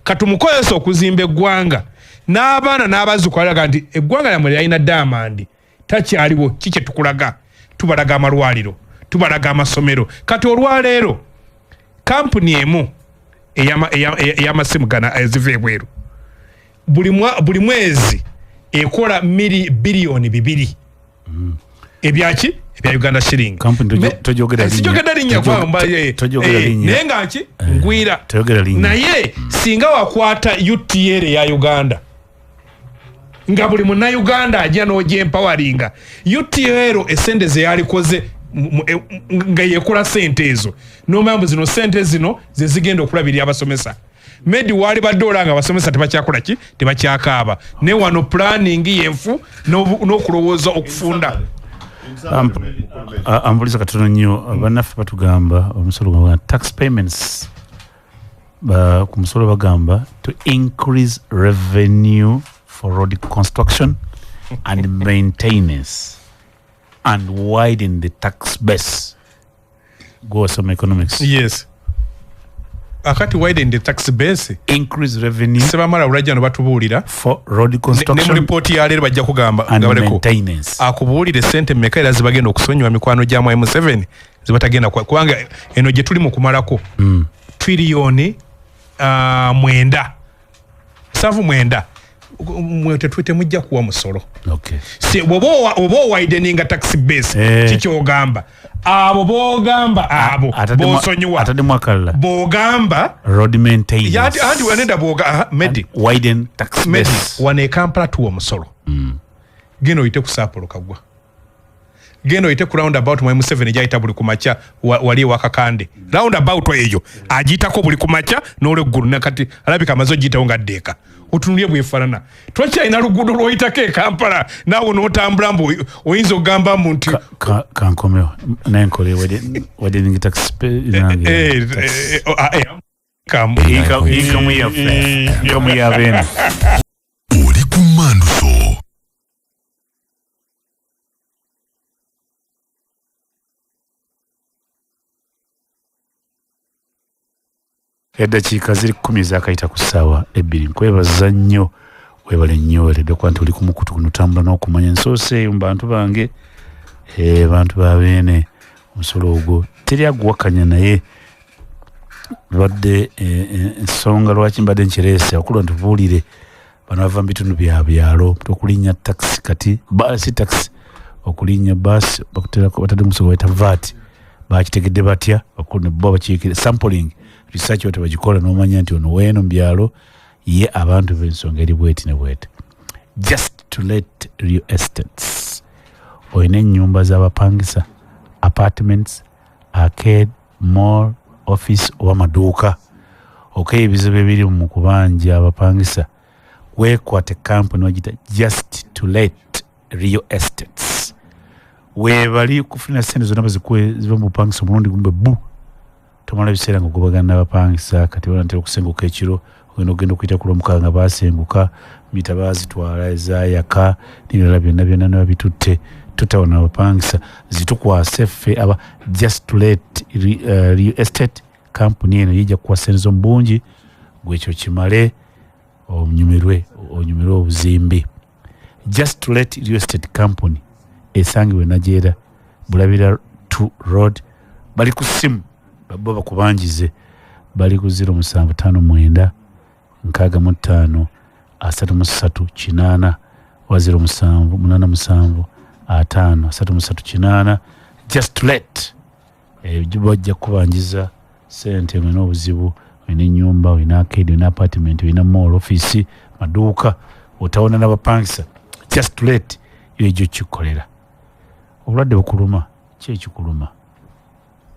katumukozesa okuzimba eggwanga n'abaana n'abazzukulu. Alaga nti eggwanga lyammwe lyalina diamond takyaliwo, ki kye tukulaga? Tubalaga amalwaliro, tubalaga amasomero. Kati olwaleero kampuni emu ey'amasimu gana eziva ebweru buli mwezi ekola mili 2 biliyoni ebyaki, ebya Uganda shilling. Company tojogera linnya. Sijogedde linnya kubanga Tojogera linnya. Naye nga nki ngwira. Toyogera linnya. Naye singa wakwata UTL eya Uganda nga buli Munnayuganda ajja n'ogyempoweringa, UTL esente zeyalikoze nga yekola sente ezo, nomanya mbu zino sente zino zezigenda okulabirira abasomesa. Medi, waali badde olanga abasomesa tebakyakola ki, tebakyakaaba. Naye wano planning yenfu n'okulowooza okufunda. Ambuliza katono nnyo. Bannaffe batugamba omusolo gwa tax payments ku musolo bagamba to increase revenue for road construction and maintenance and widen the tax base. Go some economics. Yes, akati widen the tax base. Increase revenue Sebamala olwajja no batubuulira for road ne mu construction ripooti ya leero bajja kugamba and nga baleko maintenance. Akubuulire sente mmeka era zibagenda okusonyiwa mikwano gya Mwai Museveni zibatagenda kubanga eno gye tuli mu kumalako triliyoni 979 mwe temujja kuwa musolo. Si bw'oba oba owideninga tax base, kikyogamba abo bogamba abo bosonyiwa. Ataddemu akalala. Bogamba road maintenance. Anti wanenda boga aha, Medi. Widen tax Medi, base. Wano e Kampala tuwa omusolo. Genda oyite ku Saapolo Kagwa, genda oyite ku roundabout Mwai Museveni gyayita buli kumakya wali ewakakande. Roundabout eyo agiyitako buli kumakya n'olweggulu, nakati alabika amaze ogiyitawo nga ddeeka. Otunulye bwefaanana, tokyalina luguudo lwoyitako e Kampala naawe n'otambula mbu oyinza okugamba mbu nti Kankomewo naye nkole widening tax nange tax. Eh, oh, ah, Income yaffe, income yabeene. Oli ku Manduso. Eddakiika ziri 10 ezakayita ku ssaawa 2. Nkwebaza nnyo, webale nnyo, weredde kuba nti oli ku mukutu guno otambula n'okumanya. Nsooseeyo mu bantu bange, bantu ba Beene. Omusolo ogwo teri aguwakanya, naye badde ensonga lwaki mbadde nkireese okulwa ntubuulire bano bava mu bitundu bya byalo. Okulinnya taxi kati si taxi, okulinnya baasi bakuterako, batadde omusolo bayita VAT. Bakitegedde batya? Bakulu bo bakiikire sampling research bate bagikola n'omanya nti ono weeno mu byalo ye abantu b'ensonga eri bweti ne bweti. Just to let real estates, olina ennyumba z'abapangisa, apartments, arcade, mall, office oba maduuka, okay, ebizibu ebiri mu kubanja abapangisa, weekwate company bagita Just to Let Real Estates. Weebali kufuna sente zonna bazikuwe ziva mu bupangisa omulundi gumu bwe bu tomala biseera nga ogobagana n'abapangisa. Kati banatera okusenguka ekiro. Ogenda okugenda okuyita ku lwomukaaga nga basenguka, mita bazitwala ezayaka n'ebirala byonna byonna ne babitutte. Tutawana abapangisa, zitukwase ffe aba Just to Let Real Estate Company. Eno yejja kukuwa sente zo mu bungi, gwekyo kimale onyumirwe obuzimbi. Just to Let Real Estate Company esangibwa Najeera, Bulabira 2 Road. Bali ku ssimu, bo bakubanjize, bali ku 0759 65 33 8 wa 0787 50 33 8. Just to Let bajja kubanjiza sente. Olina obuzibu, olina enyumba, olina arcade, olina apartment, olina mall, office, maduuka, otawona n'abapangisa, Just to Let yo egyo kikolera. Obulwadde bukuluma, ki ekikuluma?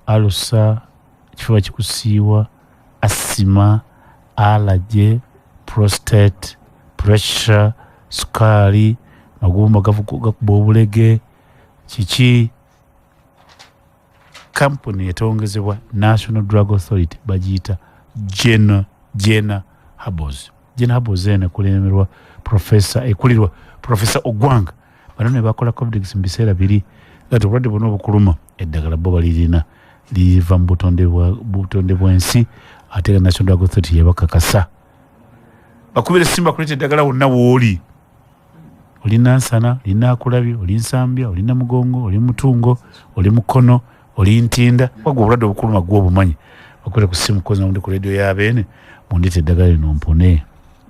Alusa, ekifuba kikusiiwa, asima, allergy, prostate, pressure, sukaali, magumba gakuba obulege, kiki? Kampuni etongezebwa National Drug Authority bagiyita Jena Herbals. Jena Herbals eno ekulemberwa professor, ekulirwa Professor Ogwanga. Bano ne bakola Covidex mu biseera biri gati obulwadde bwonna obukuluma, eddagala bo balirina, liva mu butonde bw'ensi, ate nga National Drug Authority yabakakasa. Bakubira essimu bakuleeta eddagala wonna wooli. Oli Nansana, oli Naakulabye, oli Nsambya, oli Namugongo, oli Mutungo, oli Mukono, oli Ntinda, wagwa obulwadde obukuluma gwe obumanyi. Bakubira ku ssimu kozi namundi ku radio y'abeene, mundeeta eddagala lino mpone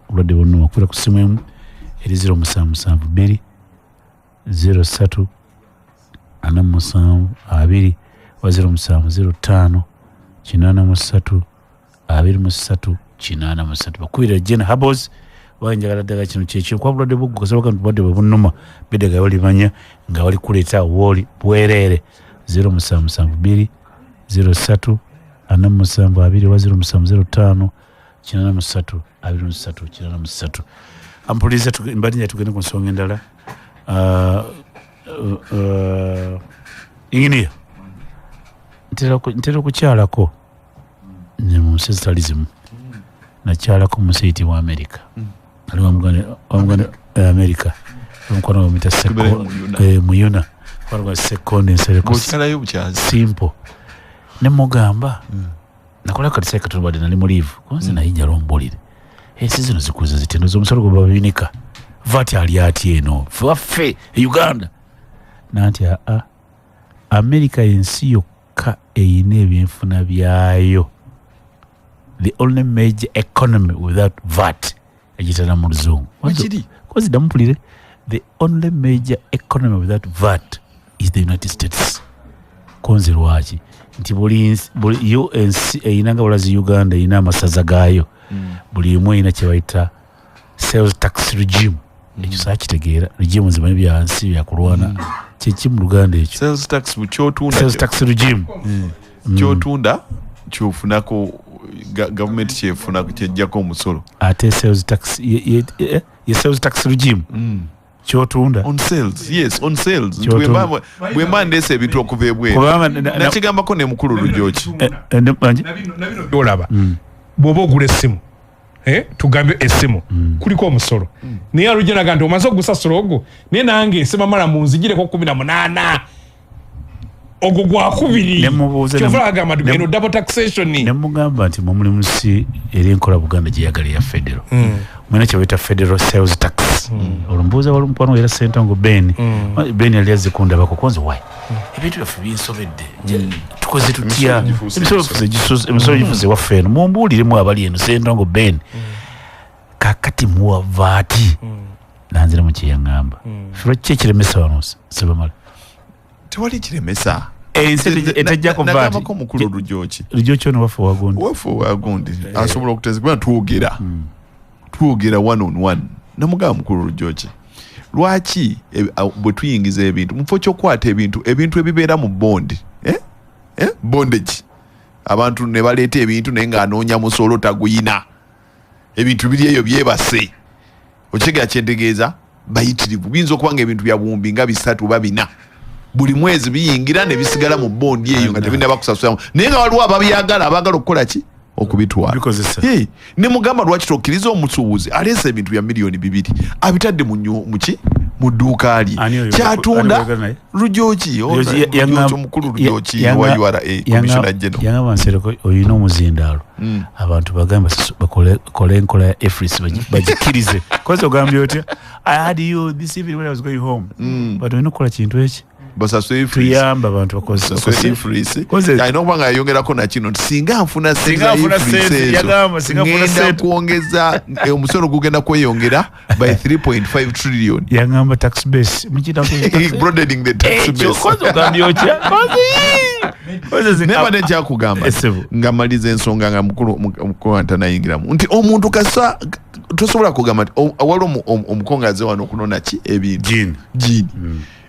obulwadde bwonna. Bakubira ku ssimu emu eri 0772 03 47 2 wa 0705 83 23 83. Bakubira Jena Herbals, banjagala ddagala kino kyekyo kuba bulwadde bugguka nti bulwadde bwe bunnuma, beddagala balimanya nga bali kuleeta wooli bwereere. 0772 03 47 2 wa 0705 83 23 83. Ampuliza mbadde tugende ku nsonga endala. Inginiya, ntera okukyalako ne mu nsi ezitali zimu. Nakyalako mu nsi eyitibwa America. Ali wamuganda America, omukwano gwamuyita Tubeere Muyuna. Muyuna, mukwano gwa Sekonde Nsereko. Ng'okyalayo bukyazi. Simple, nemugamba nakola kati katono, badde nali mu leave konze, naye njala ombulire, ensi zino zikuze ziti ndoza omusolo gwe babinika VAT ali ati eno waffe e Uganda? Nanti aa, America ensi yokka eyina ebyenfuna byayo, the only major economy without VAT, egitana mu luzungu. Wekiri. Kozi dampulire, the only major economy without VAT is the United States. Konze lwaki? Nti buli yo ensi eyina nga bulazi Uganda eyina amasaza gaayo, buli emu eyina kyebayita sales tax regime. Ekyo saakitegeera. Regime nzimanyi byansi byakulwana, kyeki mu Luganda ekyo? Sales tax kyotunda. Sales tax regime. Kyotunda kyofunako, gavumenti kyefuna kyejjako omusolo. Ate sales tax ye sales tax regime kyotunda. On sales, yes, on sales. Nti Kyotunda. bwemba ndeesa ebintu okuva ebweru, Kubanga nakigambako ne mukulu Lujoki. Mangi? Nabino byolaba, bw'oba ogula essimu, tugambe essimu kuliko omusolo, naye alujja nti omaze ogusasula ogwo, naye nange semamala munzigireko 18, ogwo gwakubiri. Kyova agamba nti eno double taxation. Ne mugamba nti mwe muli munsi eri enkola Buganda gyeyagala eya federal, mwena kyebayita federal sales tax. Olwo mbuuza wali omukwano era Sentongo Ben. Ben yali azikundabako konze why ebintu byaffe binsobedde. Tukoze tutya? Emisolo gifuuse. Emisolo gifuuse waffe eno. Mumbuuliremu abali eno, Sentongo Ben, kakati muwa VAT? Nanziramu kyeyaŋŋamba. Ffe lwaki ekiremesa wano sebamala? Tewali kiremesa. Ensi etejjako VAT. Nagambako mukulu Lujoki. Lujoki ono waffe wagundi. Waffe wagundi asobola okuteza kuba twogera one on one. Namugamba, mukulu Lujoki, lwaki bwe tuyingiza ebintu, mu kifo ky'okukwata ebintu ebibeera mu bond, eh? Eh? Bondage, abantu ne baleeta ebintu naye ng'anoonya musolo taguyina, ebintu biri eyo byebase. Okitegera kyentegeeza? Bayitirivu, biyinza okuba nga ebintu bya buwumbi nga 3 oba 4 buli mwezi biyingira ne bisigala mu bond eyo nga tebinaba kusasulamu, naye nga waliwo ababyagala, abaagala okukola ki? Okubitwala. Bikozesa. Hey, ne mugamba, lwaki tokkiriza omusuubuzi aleese ebintu bya 2 miliyoni abitadde mu muki, mu dduuka lye? Ani oyo? Kyatunda. Ani oyogera naye? Rujoki. Omukulu Rujoki wa URA, Commissioner General. Yangamba, "Nsereko, oyina omuzindaalo, abantu bagambe bakole enkola ya EFRIS, bagikkirize." Kozi ogambye otya? I had you this evening when I was going home, but olina okukola kintu eki. Basasule EFRIS. Tuyambe abantu bakoze. Basasule EFRIS. Alina okuba nga yayongerako nakino nti singa nfuna sente Singa za nfuna EFRIS sente, ezo, yagamba, singa nfuna ngenda sente. kwongeza omusolo gugenda kweyongera by 3.5 trillion. Yangamba tax base mukita. Broadening the tax base. Kozi ogambye otya? Kozi Naye badde nkyakugamba Esebo. nga maliza ensonga nga mukulu ntanayingiramu nti omuntu kasa tosobola kugamba nti waliwo omukongaze wano okunona ki ebintu. Gin. Gini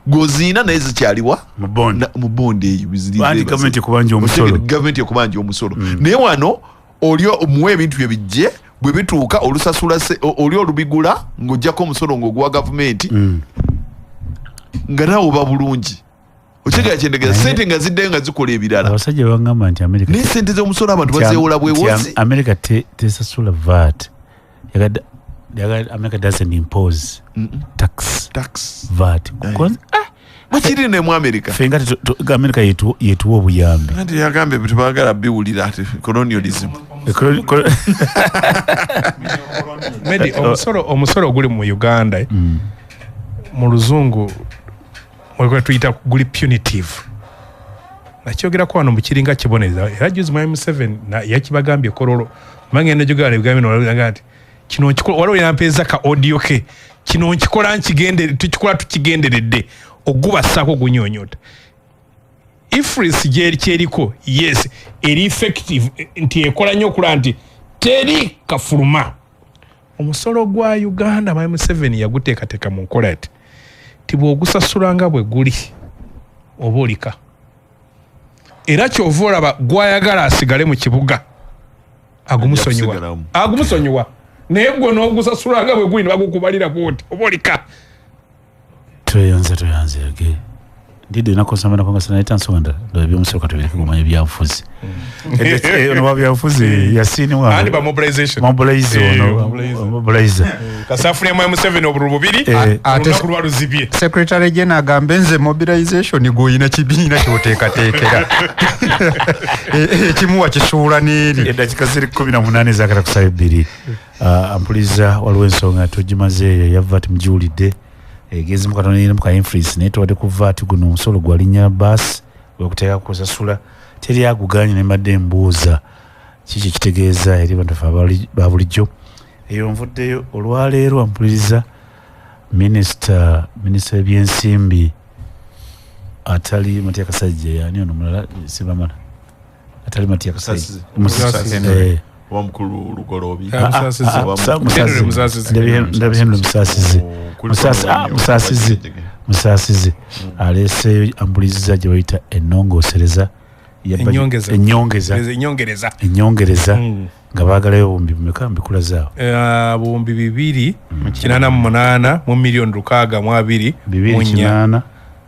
goziina naye zikyaliwa mu bond. Mu bond eyo ziri. Anti gavumenti ekubanja omusolo. Gavumenti ekubanja omusolo, naye wano oli omuwa ebintu bye bijje, bwe bituuka olusasula oli olubigula ng'ojjako omusolo ng'oguwa gavumenti, nga naawe oba bulungi. Okitegera kyentegeza? Sente nga ziddayo nga zikola ebirala. Abasajja bangamba nti America Naye sente z'omusolo abantu bazeewola bwewozi. America tesasula VAT. America doesn't impose tax. Tax. VAT. Bakiri ne mu America. Ffe nga America yetuwa obuyambi. Anti yagambye tebagala biwulira ati colonialism. Medi, omusolo oguli mu Uganda, mu luzungu mwekwe tuyita guli punitive. Nakyogerako wano mukiringa kibonereza, era juzi mwami Museveni yakibagambye Kololo mangenda jogala ebigambo bino nti kino nkikola, waliwo yampeeza ka audio ke, kino nkikola nkigende, tukikola tukigenderedde ogubasaako gunyonyota. EFRIS gyeri kyeriko, yes, eri effective nti ekola nnyo okulaba nti teri kafuluma. Omusolo gwa Uganda, mwami Museveni yaguteekateeka mu nkola ati ti bw'ogusasula nga bwe guli oba olika, era kyova olaba gwayagala asigale mu kibuga agumusonyiwa. Kusigalamu. Agumusonyiwa, naye gwe n'ogusasula nga bwe guli ne bagukubalira bwoti oba olika. Tweyanze, tweyanzege. Ndidde nakosamba nakongasa naye tansonga ndala ndala ebyomusolo katubireke gumanya ebyanfuzi. Ono wa byanfuzi Yasini wa Andi ba mobilization. Mobilizer. Eh, ono mobilizer. Mobilizer. Kasafuni ya Museveni obululu bubiri olunaku lwa luzibye. Secretary General agambe nze mobilization gwoyina kibiina kyoteekateekera ekimuwa kisuula n'eri. Eddakiika ziri 18 ezakata kusaba ebbiri. Ah, ampuliza, waliwo ensonga tugimazeeyo eya VAT, mugiwulidde, egenzimu katono eri mu ka influence, naye tuwadde ku VAT. Guno omusolo gwa linnya baasi gwekuteeka kusasula, teri aguganye, ne mbadde mbuuza kiki ekitegeeza eri bantu ffe ba bulijjo. Eyo nvuddeyo. Olwaleero, ampuliriza, minisita w'ebyensimbi atali Matia Kasajja, yani ono mulala sibamala, atali Matia Kasajja. Musasizi. Eh, Oba mukulu Lugoloobi. Ah, Musasizi. Ah, Henry Musasizi. Ndabe Henry Musasizi. Musasizi. Musasizi aleeseyo, ambuliziza, gye bayita ennongoosereza ya Ennyongeza. Ennyongeza. Ennyongereza. Ennyongereza nga baagalayo obuwumbi bumeka mbikula zaawo? Eh, 2,088 mu miliyoni 62 Bibiri mu nnya. kinaana.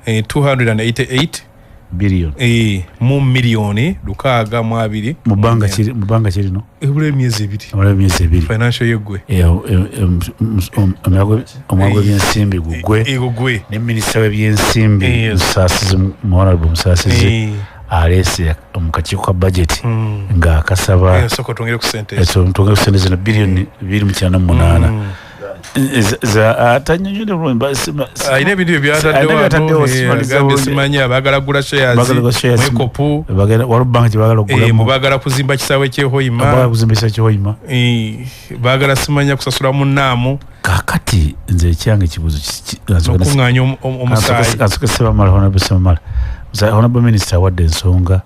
Eh, 288 biliyoni. Eh, mu miliyoni 62. Mu bbanga kiri, mu bbanga kirino? Ebula emyezi 2. Amala emyezi 2. Financial yeggwe. Eh, omwaka gw'ebyensimbi gugwe. Gugwe. Ne minisita w'ebyensimbi Yes. Musasizi, Honorable Musasizi, aleese mu kakiiko ka budget ng'akasaba. Sooka twongere ku sente ezo. Eso, twongere ku sente zino biliyoni 288. Atanyonyodde bulungi, Alina ebintu bye byataddewo. Alina byataddewo, wano, simaliza agambye bulungi. simanyi abaagala kugula shares Baagala kugula shares. mwekopu. Waliwo banka gye baagala okugulamu. Baagala kuzimba kisaawe ky'ehoima. Baagala kuzimba ekisaawe ky'ehoima. Baagala simanya kusasula munnaamu. Kaakati nze ekyange ekibuuzo N'okuŋŋaanya omusaayi. Kansoke Sebamala, Honorable Sebamala. Honorable Minister awadde ensonga,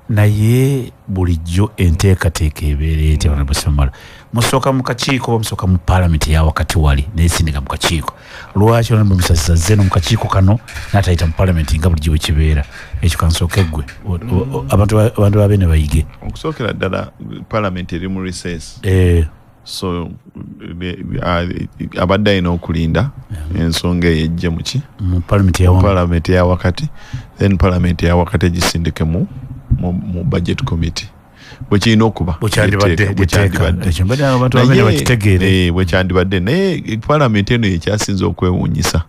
naye bulijjo enteekateeka ebeera etya, Honorable Sebamala? Musooka mu kakiiko oba musooka mu paalamenti eya wakati wali neyesindika mu kakiiko? Lwaki Honorable Musasizi azze no mu kakiiko kano n'atayita mu paalamenti nga bulijjo bwe kibeera? Ekyo kansooke ggwe. Abantu babe ne bayige. Okusookera ddala, parliament eri mu recess. So abadde alina okulinda ensonga eyo ejje muki? Mu paalamenti eyawamu. Parliament eya wakati, then parliament eya wakati egisindike mu budget committee. Bwekirina okuba. Bwekyandibadde. Bwekyandibadde. Ekyo mbadde abantu abene bakitegeere. Eh, bwekyandibadde, naye palamenti eno yekyasinze okwewuunyisa.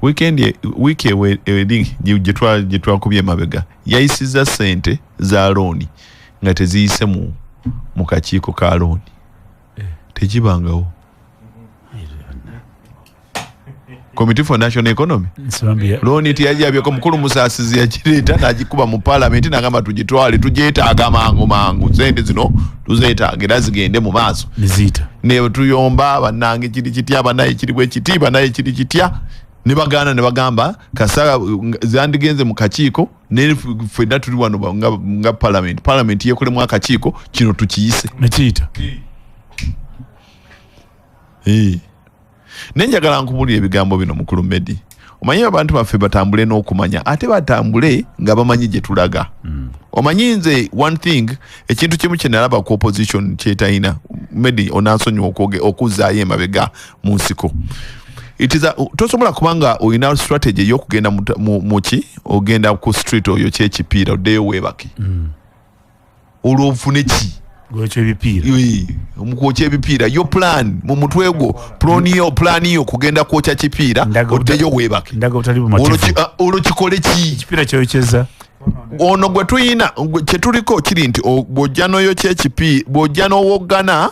Weekend, wiiki eri gye twakubye emabega, yayisizza sente za looni nga teziyise mu kakiiko ka looni. Tekibangawo. Committee for National Economy. Nsibambi. Looni teyajjabyeko. Mukulu Musaasizi yagireeta n'agikuba mu palamenti n'agamba, "Tugitwale, tugyetaaga mangu mangu, sente zino tuzeetaaga era zigende mu maaso." Neziyita. Ne tuyomba, "Bannange, kiri kitya? Bannaye, kiri bwe kiti, bannaye, kiri kitya?" Ne bagaana, ne bagamba kasa zandigenze mu kakiiko, naye ffenna tuli wano nga parliament, parliament yekolemu akakiiko, kino tukiyise. Nekiyita. Eh. Naye njagala nkubulira ebigambo bino, mukulu Medi. Omanyi abantu baffe batambule n'okumanya, ate batambule nga bamanyi gye tulaga. Omanyi nze one thing, ekintu kimu kye nalaba ku opposition kyetalina, Medi, onansonyiwa okuzzaayo emabega mu nsiko. It is a, tosobola kubanga olina strategy ey'okugenda muki, ogenda ku street oyo kyekipiira, oddeyo weebake, olwo ofune ki? Gwekyo ebipiira. Omukwokya ebipiira, yo plan mu mutwe gwo, plan yo kugenda kwokya kipiira, oddeyo weebake. Ndaga obutali Olwo bumativu. Olwo kikole ki? Ekipiira kyokyeza. Ono gwe tuyina, kye tuliko kiri nti bw'ojja n'oyokya ekipi, bw'ojja n'owoggana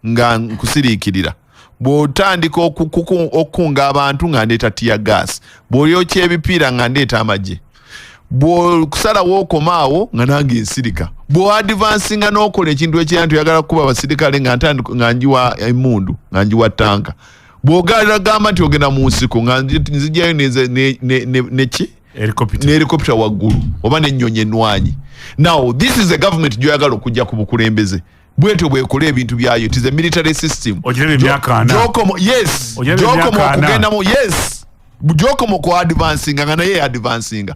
nga nkusiriikirira, bw'otandika okukunga abantu nga ndeeta tear gas, bw'oyokya ebipiira nga ndeeta amagye, bw'okusalawo okomaawo nga nange nsirika, bw'oadvancinga n'okola ekintu ekirala nti oyagala kukuba abasirikale nga ntandika nga njiwa emundu, nga njiwa tanka, bw'ogamba nti ogenda mu nsiko nga nzijjayo neki Helicopter. Ne helicopter waggulu oba n'ennyonyi ennwanyi. Now this is a government gyoyagala okujja ku bukulembeze, bwetyo bwekola ebintu byayo. It is a military system. Ogiraba emyaka 40. Gyokomo, yes. Ogiraba Gyokomo emyaka 40. okugendamu, yes, gyokomo ku advancinga nga naye advancinga,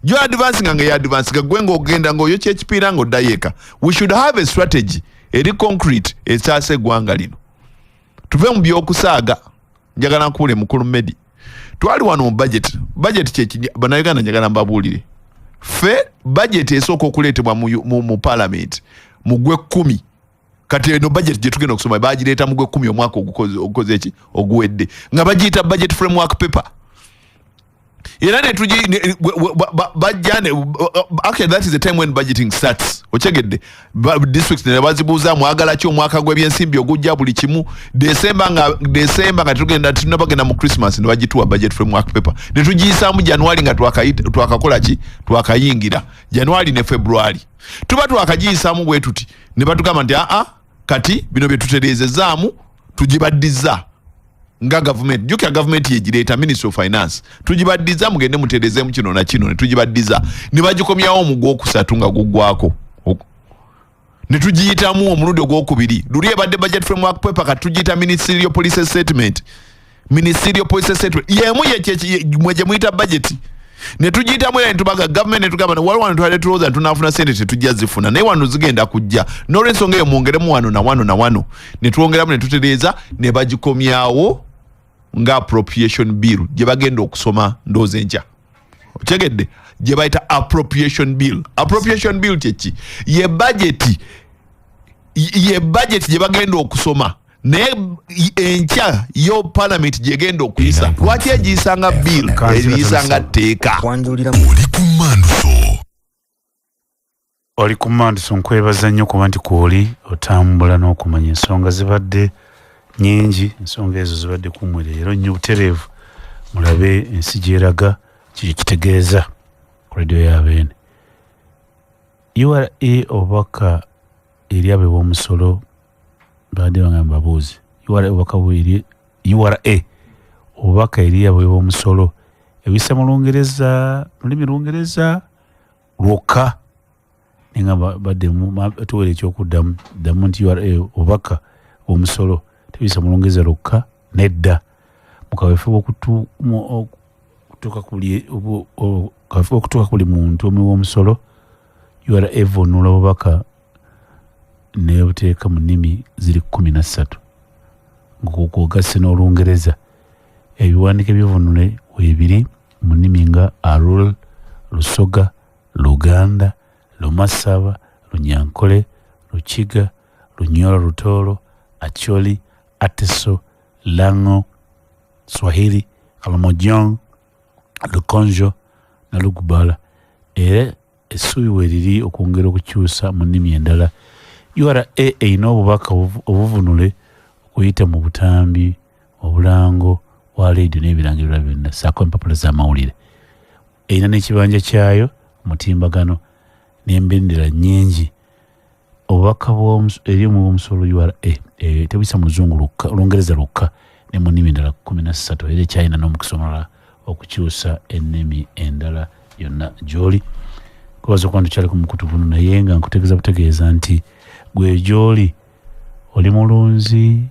gyo advancinga nga ye advancinga, gwe ng'ogenda ng'oyokya ekipiira ng'oddayo eka. We should have a strategy eri concrete esaasa eggwanga lino, tuve mu byokusaaga. Njagala nkuwule, mukulu Medi, twali wano mu budget. Budget kyeki? Bannayuganda, njagala mbabuulire, ffe budget esooka okuleetebwa mu parliament mu gw'ekkumi. Kati eno budget gye tugenda okusoma bagireeta mu gw'ekkumi omwaka ogukoze eki oguwedde, nga bagiyita budget framework paper. Era ne tugi bajja ne, actually that is the time when budgeting starts. Okyegedde? Districts ne bazibuuza, "Mwagala ki omwaka gw'ebyensimbi ogujja?" Buli kimu December nga tugenda, tunabagenda mu Christmas, ne bagituwa budget framework paper, ne tugiyisaamu January nga twakakola ki, twakayingira January ne February, tuba twakagiyisaamu bwe tuti, ne batugamba nti, "Aa, kati bino bye tutereezezaamu tugibaddiza nga gavumenti." Jjukira gavumenti yegireeta, Ministry of Finance. "Tugibaddiza, mugende muterezeemu kino na kino." Ne tugibaddiza, ne bagikomyawo mu gwokusatu nga guggwako, ne tugiyitamu omulundi ogwokubiri. Luli ebadde budget framework paper, kati tugiyita ministerial policy statement. Ministerial policy statement yemu mwe gye muyita budget. Ne tugiyitamu era netubaga gavumenti, netugamba, "Waliwo wano twali tulowooza nti tunaafuna sente, tetujja zifuna, naye wano zigenda kujja, n'olwensonga eyo mwongeremu wano na wano na wano." Ne twongeramu, ne tutereeza, ne bagikomyawo nga appropriation bill gye bagenda okusoma ndowooza enkya. Okyegedde? Gye bayita appropriation bill. Appropriation bill kyeki? Ye budget, ye budget gye bagenda okusoma naye enkya yo parliament gyegenda okuyisa. Lwaki egiyisa nga bill, egiyisa nga tteeka? Kwanjulira. Oli ku Manduso. Oli ku Manduso. Nkwebaza nnyo kuba nti kwoli otambula n'okumanya. Ensonga zibadde nyingi, ensonga ezo zibadde kumwe leero nnyo butereevu. Mulabe ensi gyeraga, kiki kitegeeza ku rediyo y'abeene URA. Obubaka eri abewa omusolo, badde bagamba babuuzi URA obubaka eri URA, obubaka eri abewa omusolo ebisa mu Lungereza, lulimi Lungereza lwokka, naye nga baddemu tuwera ekyokuddamu. Ddamu nti URA obubaka omusolo tebisa mu Lungereza lwokka. Nedda, mukaweefube okutuuka ku buli muntu omuwi w'omusolo, URA evvuunula obubaka nebuteeka mu nnimi ziri 13 ng'okwogasse n'Olungereza. Ebiwandiiko ebivvuunule weebiri mu nnimi nga Alur, Lusoga, Luganda, Lumasaba, Lunyankole, Lukiga, Lunyoro, Rutooro, Acholi, Ateso, Lango, Swahili, Kalamojong, Lukonjo na Lugubala. Era essuubi weriri okwongera okukyusa mu nnimi endala. URA erina obubaka obuvunule okuyita mu butambi, obulango bwa leediyo n'ebirango ebirala byonna ssaako empapula z'amawulire. Erina n'ekibanja kyayo omutimbagano n'embendera nnyingi. Obubaka eri omuwi w'omusolo URA tebuyisa mu Luzungu lwokka, Olungereza lwokka ne mu nnimi endala 13 era ekyalina n'omukisa omulala okukyusa ennimi endala yonna gy'oli. Kwebaza okuba nti okyali ku mukutu guno naye nga nkutegeeza butegeeza nti gwe gy'oli oli mulunzi,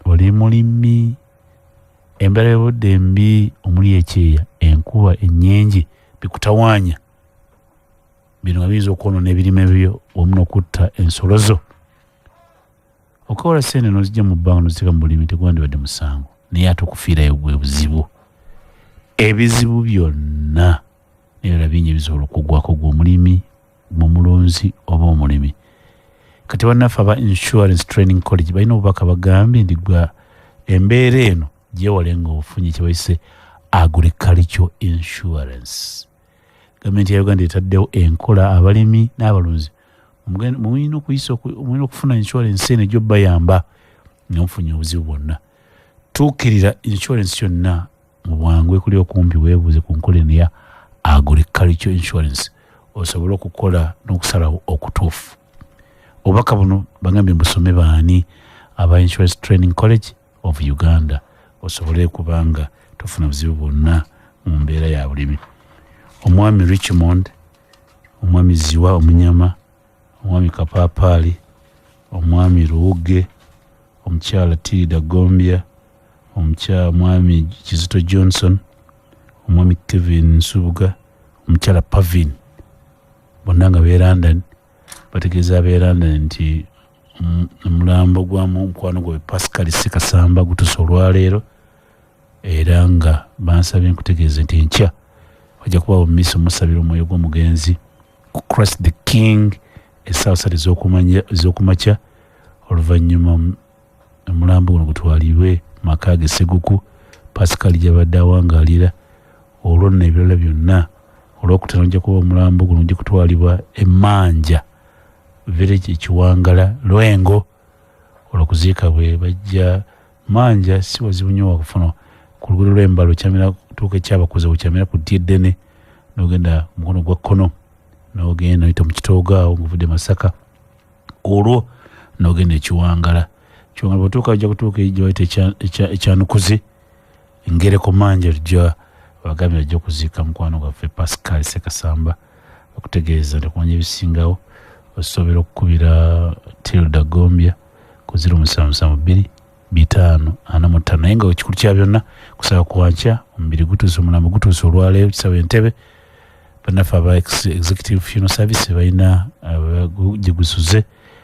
oli mulimi, embeera y'obudde embi omuli ekyeya, enkuba ennyingi bikutawaanya. Bino nga biyinza okwonoona ebirime byo wamu n'okutta ensolo zo. Okukola ssente n'ozijja mu bbanga n'oziteeka mu bulimi tegwandibadde musango, naye ate okufiirayo gwe buzibu. Ebizibu byonna n'ebirala bingi ebisobola okugwako gwe omulimi, gwe omulunzi oba omulimi. Kati bannaffe aba Insurance Training College balina obubaka bagambye nti gwa embeera eno gyewale ng'ofunye kye bayise agricultural insurance. Gavumenti ya Uganda etaddewo enkola abalimi n'abalunzi mulina okuyisa mulina okufuna insurance eno ejja obbayamba nga mufunye obuzibu bwonna. Tuukirira insurance yonna mu bwangu ekuli okumpi weebuuze ku nkola eno eya agricultural insurance osobole okukola n'okusalawo okutuufu. Obubaka buno bagambye mbusome baani aba Insurance Training College of Uganda osobole kubanga tofuna buzibu bwonna mu mbeera ya bulimi. Omwami Richmond, omwami Ziwa Omunyama, omwami Kapaapaali, omwami Luwugge, omukyala Tilda Gombya, omukyala omwami Kizito Johnson, omwami Kevin Nsubuga, omukyala Pavin, bonna nga b'e London, bategeeza ab'e London nti omulambo gwa mukwano gwabwe Pascal Ssekasamba gutuuse olwaleero era nga bansabye nkutegeeze nti enkya wajja kubaawo mmisa omusabira omwoyo gw'omugenzi ku Christ the King essaawa 3 ez'okumakya, oluvannyuma omulambo guno gutwalibwe mu maka ge Seguku Pascal gy'abadde awangaalira, olwo nno ebirala byonna olwokutaano ojja kuba omulambo guno gujja kutwalibwa e Manja village e Kiwangala Lwengo, olwo kuziika bwe bajja Manja si wazibu nnyo wakufuna ku luguudo lw'Embalo kyamira kutuuka ekyabakuza bwekyamira ku ddi eddene n'ogenda mukono gwa kkono n'ogenda oyita mu kitoogo awo ng'ovudde Masaka, olwo n'ogenda ekiwangala Kiwangala bw'otuuka ojja kutuuka gye bayita ekyanukuzi Ngereko Manja lujja bagambye bajja okuziika mukwano gwaffe Pascal Ssekasamba. Okutegeeza nti okumanya ebisingawo osobola okukubira Tilda Gombya ku 0772 545, naye nga ekikulu kya byonna kusaba kwankya omubiri gutuuse, omulambo gutuuse olwaleero kisaba entebe bannaffe aba Executive Funeral Service balina gye gusuze.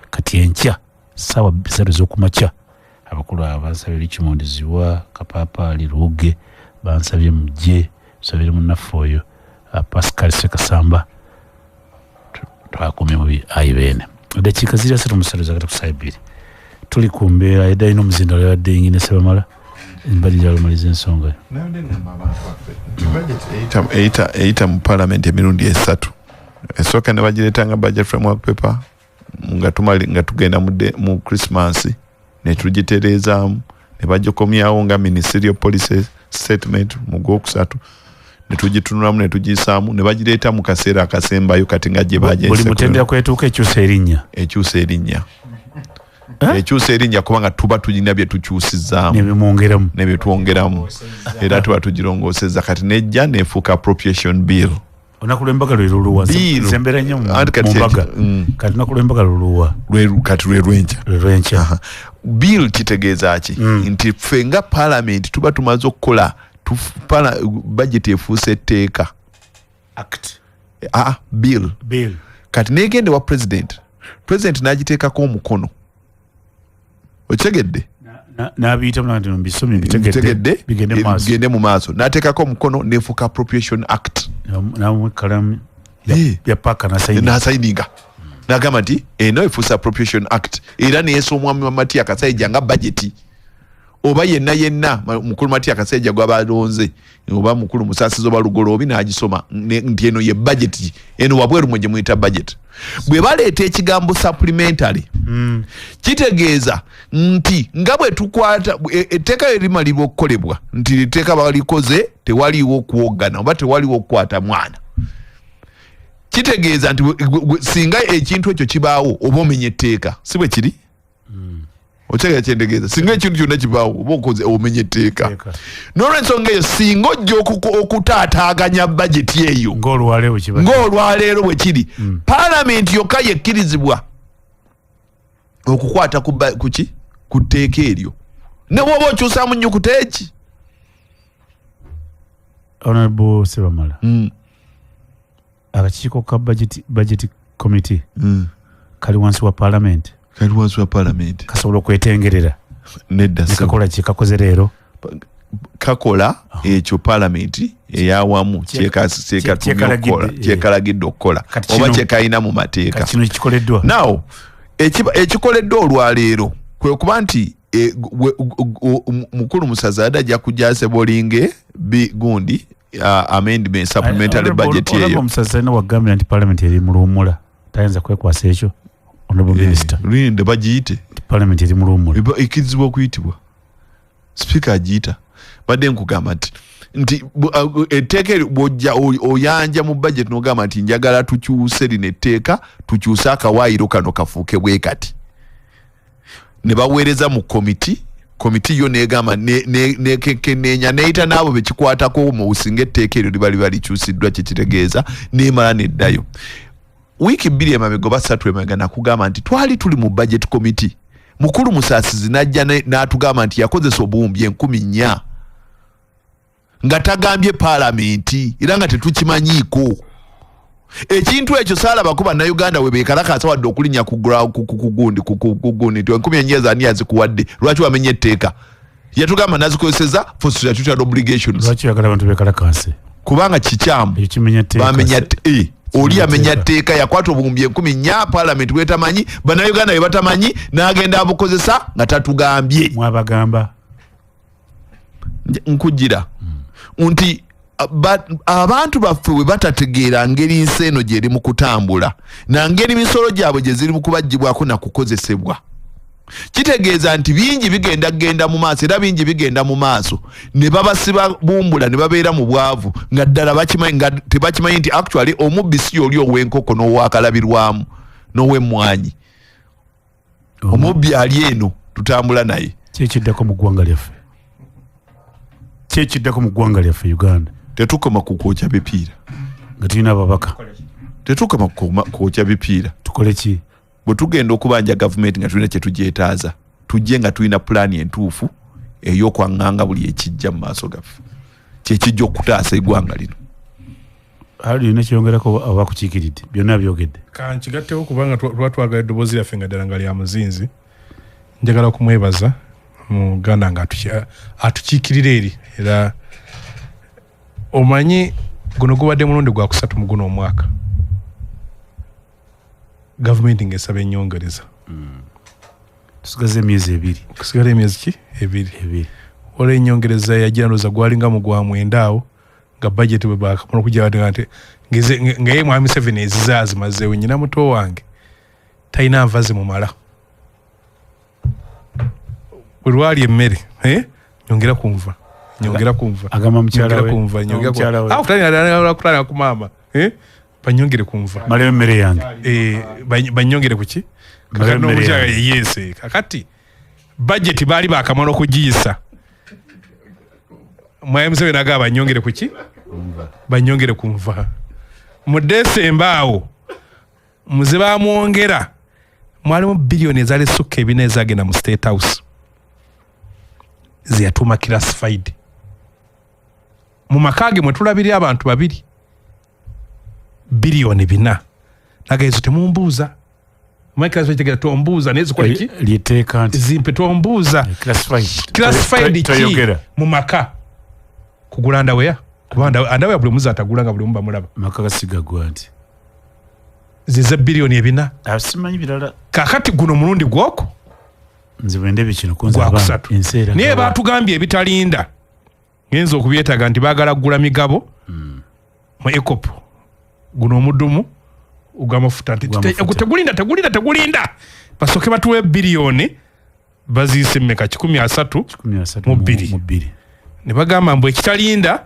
Kati enkya ssaawa 3 ez'okumakya abakulu abo bansabye Richmond Ziwa, Kapaapaali, Luwugge bansabye mujje tusabire munnaffe oyo Pascal Ssekasamba twakumye mubi ayi beene. Eddakiika ziri 33 zakata ku ssaawa 2 tuli ku mbeera edda alina omuzindalo yabadde yingine Sebamala embalirira alumaliza ensonga. Eyita mu parliament emirundi esatu. Esooka ne bagireetanga budget framework paper nga tumali nga tugenda mu Christmas ne tugitereezaamu ne bagikomyawo nga ministerial policy statement mu gwokusatu ne tugitunulamu ne tugiyisaamu ne bagireeta mu kaseera akasembayo kati nga gye buli mutendera kwetuuka ekyusa erinnya. Ekyusa erinnya. Ekyusa erinnya kubanga tuba tulina bye tukyusizaamu nebimwongeramu nebyetwongeramu era tuba tugirongoosezza kati nejja nefuuka appropriation bill. Olunaku lw'embaga lwe luluwa? Bill. Nze mbeera nnyo Anti kati mu mbaga. Kati olunaku lw'embaga luluwa? Kati lwe lwenkya. Lwe lwenkya. Aha. Bill kitegeeza ki? Nti ffe nga parliament tuba tumaze okukola budget efuuse etteeka. Act. Bill. Bill. Kati negenda ewa president, president n'agiteekako omukono. Okitegedde? N'abiyitamu nti mbisomye mbitegedde. Mbitegedde, bigende mu maaso. Bigende mu maaso. N'ateekako omukono nefuuka appropriation act. N'amuwa ekkalamu ya paaka n'asayininga. N'asayininga. Nagamba nti eno efuuse Appropriation Act, era neyesomwa Matia Kasaija nga budget, oba yenna yenna mukulu Matia Kasaija gwabalonze, oba mukulu Musasizi oba Lugoloobi, n'agisoma nti eno ye budget, eno wabweru mwe gye muyita budget. Bwe baleeta ekigambo supplementary, kitegeeza nti nga bwe tukwata etteeka erimalibwa okukolebwa, nti etteeka balikoze, tewaliwo kwoggana oba tewaliwo okukwata mwana. Kitegeeza nti singa ekintu ekyo kibaawo, oba omenya etteeka, si bwe kiri? Okyegera kyentegeeza? Singa ekintu kyonna kibaawo, oba okoze, omenya etteeka. Etteeka. N'olwensonga eyo, singa ojja okutaataaganya bajeti eyo ng'olwaleero kiba ng'olwaleero bwe kiri, Paalamenti yokka yekkirizibwa okukwata kuki, ku tteeka eryo, ne bw'oba okyusaamu nnyukuta eki. Honorable Sebamala, akakiiko ka budget committee kali wansi wa parliament? Kali wansi wa Paalamenti. Kasobola okwetengerera? Nedda. Nekakola kye kakoze leero? Kakola ekyo Paalamenti eyawamu kyekatumye kyekalagidde, okukola, kyekalagidde okukola, Kati oba kyekalina mu mateeka. Kati kino kikoleddwa. Now ekikoleddwa olwaleero kwe kuba nti mukulu Musaza adde ajja kujja asebolinge gundi amendment, supplementary budget eyo. Omusazi alina wagambira nti parliament eri mu luwummula, tayinza kwekwasa ekyo, honorable minister? Linde bagiyite. Nti parliament eri mu luwummula. Ekkirizibwa okuyitibwa, Sipiika agiyita. Badde nkugamba nti etteeka eryo bw'ojja oyanja mu budget n'ogamba nti njagala tukyuse lino etteeka, tukyuse akawaayiro kano kafuuke bwe kati, ne baweereza mu komiti. Komiti yo negamba nekekeneenya, neyita n'abo bekikwatako mu singa etteeka eryo liba likyusiddwa, kyekitegeeza, nemala neddayo. Wiiki 2 emabega oba 3 emabega, nakugamba nti twali tuli mu budget committee, mukulu Musaasizi najja n'atugamba nti yakozesa obuwumbi 4000 nga tagambye Paalamenti, era nga tetukimanyiiko ekintu ekyo. Saalabako Bannayuganda we beekalakaasa wadde okulinnya ku gundi ku gundi nti 4000 zani yazikuwadde, lwaki wamenye etteeka? Yatugamba nazikozeseza for statutory obligations. Lwaki oyagala abantu bekalakase? Kubanga kikyamu. Ekyo kimenya tteeka. Bamenya oli amenya Kimenya. tteeka. Yakwata obuwumbi 4000, Paalamenti bwetamanyi, Bannayuganda bwe batamanyi, n'agenda abukozesa nga tatugambye. Mwabagamba? Nkugira nti abantu baffe bwe batategeera ngeri nsi eno gyeri mu kutambula, nangeri misolo gyabwe gye ziri mu kubagibwako nakukozesebwa, kitegeeza nti bingi bigenda kugenda mu maaso, era bingi bigenda mu maaso ne babasiba bumbula ne babeera mu bwavu nga ddala bakimanyi, nga tebakimanyi nti actually omubbi si oli ow'enkoko n'owakalabirwamu n'ow'emmwanyi. Omubbi ali eno tutambula naye. Kyekiddako mu ggwanga lyaffe, kyekiddako mu ggwanga lyaffe Uganda? Tetukoma ku kwokya bipiira. Nga tulina ababaka. Tetukoma ku kwokya bipiira. Tukole ki? Bwe tugenda okubanja gavumenti nga tulina kyetugyetaaza, tujje nga tulina pulaani entuufu ey'okwaŋŋanga buli ekijja mu maaso gaffe, kyekijja okutaasa eggwanga lino. Ali olina kyeyongerako oba kukiikiridde byonna byogedde? Kankigattewo, kubanga tuba twagala eddoboozi lyaffe nga ddala nga lya muzinzi. Njagala kumwebaza muganda nga atukiikirira eri, era omanyi guno gubadde mulundi gwa kusatu mu guno omwaka gavumenti ng'esaba ennyongereza. Tusigaze emyezi 2. Okusigala emyezi ki? 2. 2. Waliwo ennyongereza yagira, ndowooza gwalinga mu gwa 9 awo, nga budget bwe bakamala okujja nti nga ye mwami Museveni ezize azimazeewo. Nyina muto wange talina nva zimumala, bwe lwali emmere, eh? Nyongera kunva, nyongera kunva. Agamba mukyala nyongera we. Kunva, nyongera. Mukyala we. Ah, kutandika ku maama, eh? Banyongere kunva. Maleyo emmere yange. Eh, banyongere kuki? Maleyo Kakati emmere n'omukyala yange. yes, kakati budget baali bakamala okugiyisa, mwami Museveni agamba banyongere kuki? Banyongere kunva. Mu Desemba awo muze bamwongera, mwalimu biliyoni ezaali sukka 4 ezagenda mu State House, zeyatuuma classified. Mu maka ge mwe tulabirira abantu babiri, biliyoni 4, naga ezo temumbuuza. Mike tombuuza, naye zikola ki? Lyeteeka nti zimpe, tombuuza. Classified. Classified ki? Toyogera. Mu maka kugula underwear, kuba underwear buli muzi atagula nga buli omu bamulaba. Maka gasigagwa nti. Zize 4 billion. Simanyi birala. Kakati guno mulundi gwoko Nze bwendebye kino kunze gwakusatu. ensi eraga Naye batugambye ebitalinda ngenza okubyetaaga nti baagala kugula migabo mu EACOP, guno omudumu ogw'amafuta nti Ogw'amafuta. Tegulinda, tegulinda, tegulinda, basooke batuwe biliyoni baziise mmeka? 130 130 mu bbiri. Mu bbiri. Ne bagamba mbu ekitalinda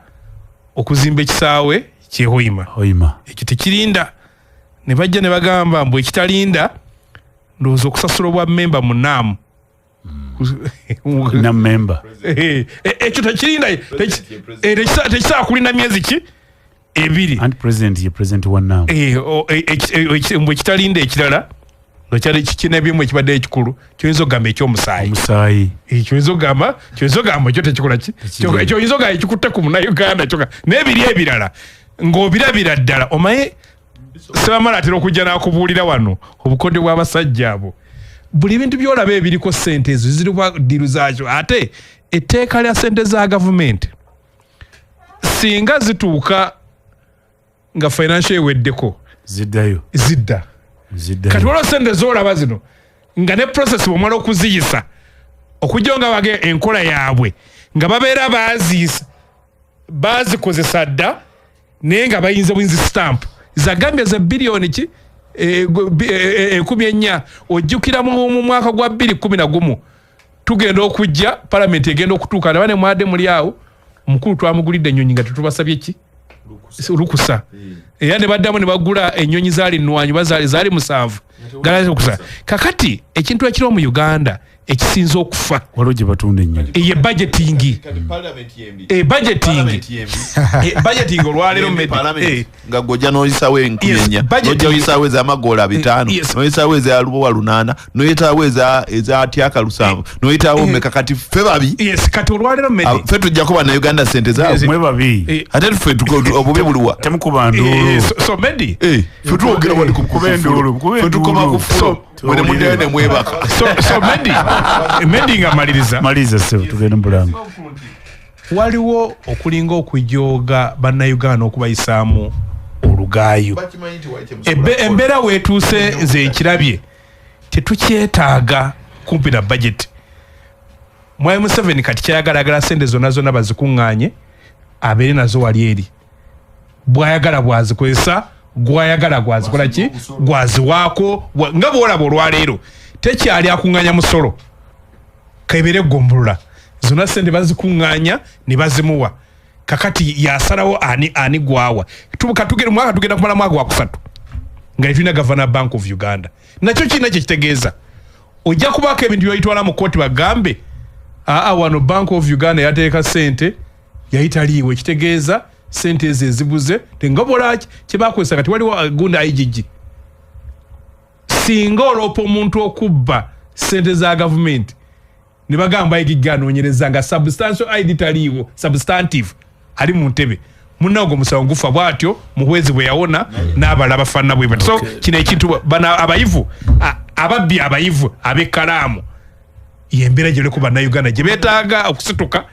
okuzimba ekisaawe kyehoima. Hoima. Ekyo tekirinda. Ne bajja ne bagamba mbu ekitalinda ndowooza okusasula obwa memba munaamu. Na memba. Ekyo tekirinda, tekisobola kulinda myezi ki 2. Anti president ye president wa NAM. Mbu ekitalinda ekirala nga kyali kinabyemu ekibadde ekikulu kyoyinza okugamba ekyomusaayi. Omusaayi. Kyoyinza ogamba ekyo tekikola ki? Tekiriiwo. Kyoyinza ogamba ekikutte ku Munnayuganda kyokka, n'ebiri ebirala ng'obirabira ddala. Omaye Sebamala atera okujja n'akubuulira wano obukodyo bw'abasajja abo. Buli bintu byolaba ebiriko sente ezo ziriwa deal zaakyo. Ate etteeka lya sente za gavumenti, singa zituuka nga financial eweddeko, Ziddayo. Zidda. Ziddayo. Kati waliwo sente zolaba zino nga ne process bwomala okuziyisa, okujja nga bage enkola yaabwe nga babeera baziisa, bazikozesa dda, naye nga bayinza buyinzi stamp zagambye ze biliyoni ki 14. Ojjukira mu mwaka gwa 2011 tugenda okujja palamenti egenda okutuuka naba ne mwadde muli awo, omukulu twamugulidde ennyonyi nga tetubasabye ki lukusa, era ne baddamu ne bagula ennyonyi zaali nnwanyi oba zaali 7 galakusa. Kakati ekintu ekiriwo mu Uganda ekisinza okufa Waliwo gye batunda ennyonyi. Ye budgeting. Budgeting olwaleero Nga gojja n'oyisawo enkumi 4, nojja oyisawo ez'amagoola 5, noyisawo eza lubowa 8, noyitawo eza tyaka 7, noyitawo mmeka? Kati ffe babi? Yes, kati olwaleero Ah, ffe tujjako Bannayuganda sente zaabwe. Mwe babi. Ate ffe obubi buluwa? Temukuba nduulu. So Medi, Ffe twogera wali ku Mukube enduulu, mukube ffe tukoma ku enduulu. fulo, mwe ne muddayo ne mwebaka. So Medi nga maliriza. Maliriza ssebo, tugende mu bulango. Waliwo okulinga okujooga Bannayuganda okubayisaamu olugaayo. Embeera weetuuse nze nkirabye tetukyetaaga kumpi na budget. Mwami Museveni kati kyayagala, agala sente zonna zonna bazikuŋŋaanye abeere nazo wali eri, bwayagala bwazikozesa, gwayagala gwazikola ki, gwaziwaako. Nga bwolaba olwaleero tekyali akuŋŋaanya musolo kabeere eggombolola zonna sente bazikuŋŋaanya ne bazimuwa. Kakati yasalawo ani ani gwawa. Katugende mwaka, tugenda kumala mwaka wakusatu nga tetulina Governor Bank of Uganda. Nakyo kirina kyekitegeeza, ojja kubaako ebintu byoyitwala mu kooti bagambe aa wano Bank of Uganda yateeka sente yayitaliiwo, ekitegeeza sente ezo ezibuze nga bolaki kyebakozesa. Kati waliwo gunda IGG, singa oloopa omuntu okubba sente za gavumenti ne bagamba IGG anoonyereza nga substantial id taliiwo, substantive ali mu ntebe munnawo, gwe musango gufa. Bw'atyo Muhwezi bwe yawona n'abalala bafaanana bwe bati. So kino ekintu bano abayivu ababbi abayivu ab'ekkalaamu yembeera gyereko Bannayuganda gye beetaaga okusituka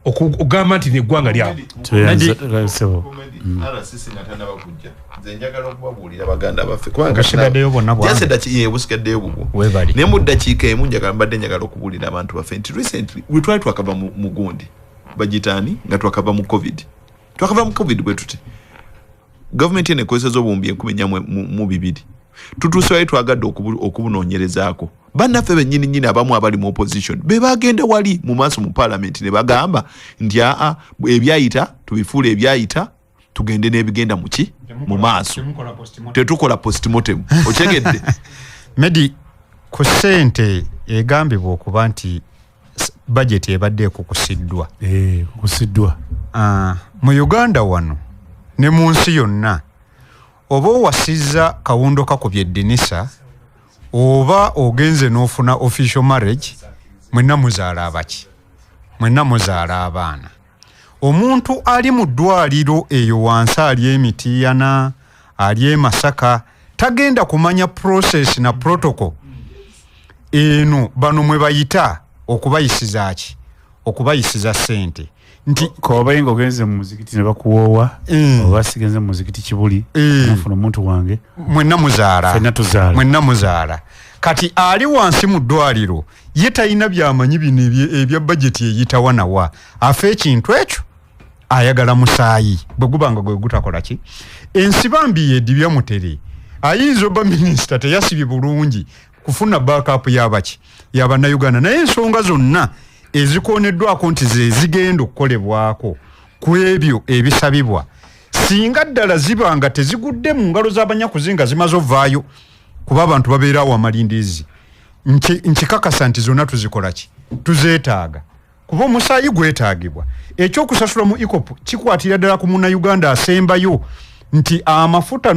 okugamba nti neggwanga lyabwe. Tweyanza ssebo. RCC nga tannaba kujja, nze njagala okubabuulira baganda baffe kubanga Obusigaddeyo bwonna bwange. Just busigaddeyo bubwo. Weebali. Naye mu ddakiika emu njagala, mbadde njagala okubuulira abantu baffe nti recently we twali twakava mu gundi bagitaani nga twakava mu COVID, twakava mu COVID bwe tuti gavumenti eno ekozeseza obuwumbi 42,000. Tutuuse wali twagadde okubunoonyerezaako. Bannaffe bennyini nnyini abamu abali mu opposition be bagenda wali mu maaso mu parliament ne bagamba nti aa, ebyayita tubifuule ebyayita, tugende n'ebigenda muki mu maaso, tetukola postmortem. Okyegedde? Medi, ku ssente egambibwa okuba nti budget ebadde ekukusiddwa. Kukusiddwa. Ah, mu Uganda wano ne mu nsi yonna, oba owasizza kawundo kakubye edinisa oba ogenze n'ofuna official marriage, mwenna muzaala abaki, mwenna muzaala abaana. Omuntu ali mu ddwaliro eyo wansi, ali emitiyana, ali e Masaka, tagenda kumanya process na protocol eno bano mwe bayita okubayisiza ki. Okubayisiza ssente nti Koba nga ogenze mu muzikiti ne bakuwoowa, oba sigenze mu muzikiti Kibuli, nfuna omuntu wange. Mwenna muzaala. Ffenna tuzaala. Mwenna muzaala. Kati ali wansi mu ddwaliro ye talina byamanyi bino ebya bajeti eyitawa nawa afa ekintu ekyo, ayagala musaayi bwe guba nga gwe gutakola ki. Ensibambi yedibya mutere, ayinza oba minisita teyasibye bulungi kufuna backup yabaki yabannayuganda, naye ensonga zonna ezikoneddwako nti ze zigenda okukolebwako ku ebyo ebisabibwa, singa ddala ziba nga tezigudde mu ngalo z'abanyakuzi nga zimaze ovaayo, kuba abantu babeera awo amalindizi, nkikakasa nti zonna tuzikola ki, tuzeetaaga, kuba omusaayi gwetaagibwa. Ekyokusasula mu EACOP kikwatira ddala ku munnayuganda asembayo nti amafuta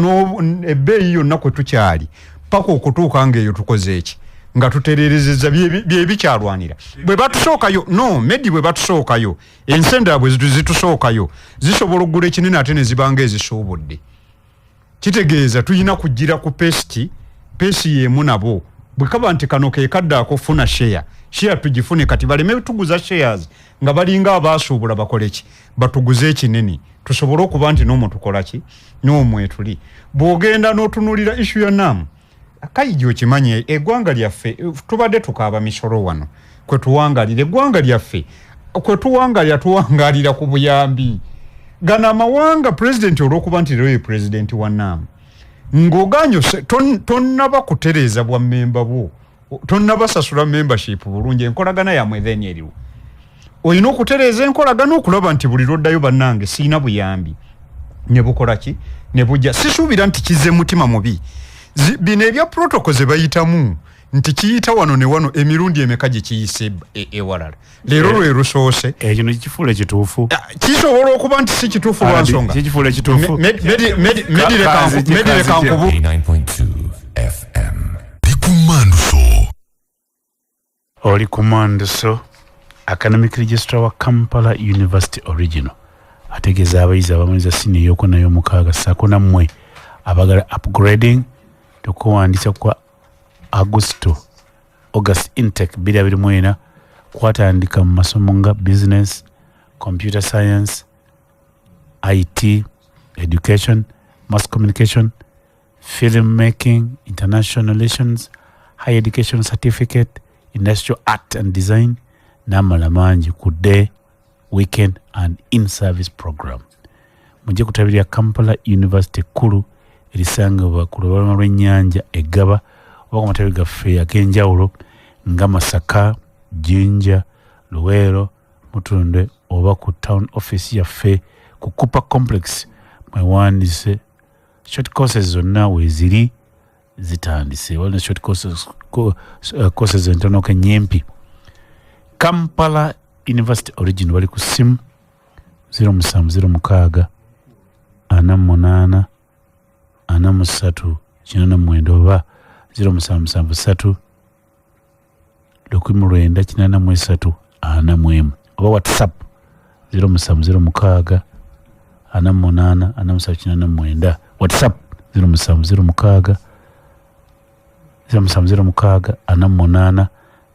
ebbeeyi yonna kwe tukyali paka okutuuka ngaeyo tukoze eki nga tutererezeza bye bikyalwanira. Bwe batusookayo no medi, bwe batusookayo ensi endala bwe zitusookayo zisobola okugula ekinene ate ne zibanga ezisuubudde. Kitegeeza tulina kugira ku pace, pace yemu nabo. Bwe kaba nti kano ke kadde akofuna share, share tugifune kati, baleme tuguza shares nga balinga abasuubula, bakole ki, batuguze ekinene tusobole okuba nti n'omwo tukola ki, n'omwe tuli. Bw'ogenda n'otunuulira issue ya NAM, Kayigi, okimanye eggwanga lyaffe tubadde tukaaba misolo wano kwe tuwangalira, eggwanga lyaffe kwe tuwangalira, tuwangalira ku buyambi. Gano amawanga, pulezidenti olw'okuba nti leero ye pulezidenti wa NAM, ng'oganye tonnaba kutereeza bwa memba bwo, tonnabasasula membership bulungi, enkolagana yammwe then eriwo. Olina okutereeza enkolagana okulaba nti buli lwoddayo, bannange siina buyambi, ne bukola ki, ne bujja. Sisuubira nti kizze mutima mubi. Bino ebya protocol ze bayitamu nti kiyita wano ne wano, emirundi emeka gye kiyise ewalala, leero lwe lusoose. Ekyo nekifuula ekituufu. Ah, kisobola okuba nti si kituufu lwa nsonga. Kikifuula ekituufu. Medire Medire kankubu 89.2 FM. Likumanduso. Oli kumanduso. Academic registrar wa Kampala University Original ategeeza abayizi abamaliza siniya eyokuna y'omukaaga ssaako nammwe abagala upgrading okuwandiisa kwa Agusto, August intake 2024 kwatandika mu masomo nga business, computer science, IT, education, mass communication, film making, international relations, higher education certificate, industrial art and design n'amalala mangi ku day, weekend and in service program. Mujje kutabirya Kampala University ekkulu erisangibwa ku lubalama lw'ennyanja Eggaba oba ku matabi gaffe ag'enjawulo nga Masaka, Jinja, Luweero, Mutundwe oba ku town office yaffe ku Cooper Complex mwewandise. Short courses zonna weeziri zitandise, waliwo short courses, courses entonoka ennyimpi. Kampala University Original bali ku ssimu 0706 48 43 89 oba 0773 1983 41 oba WhatsApp 0706 48 43 89, WhatsApp 0706 0706 48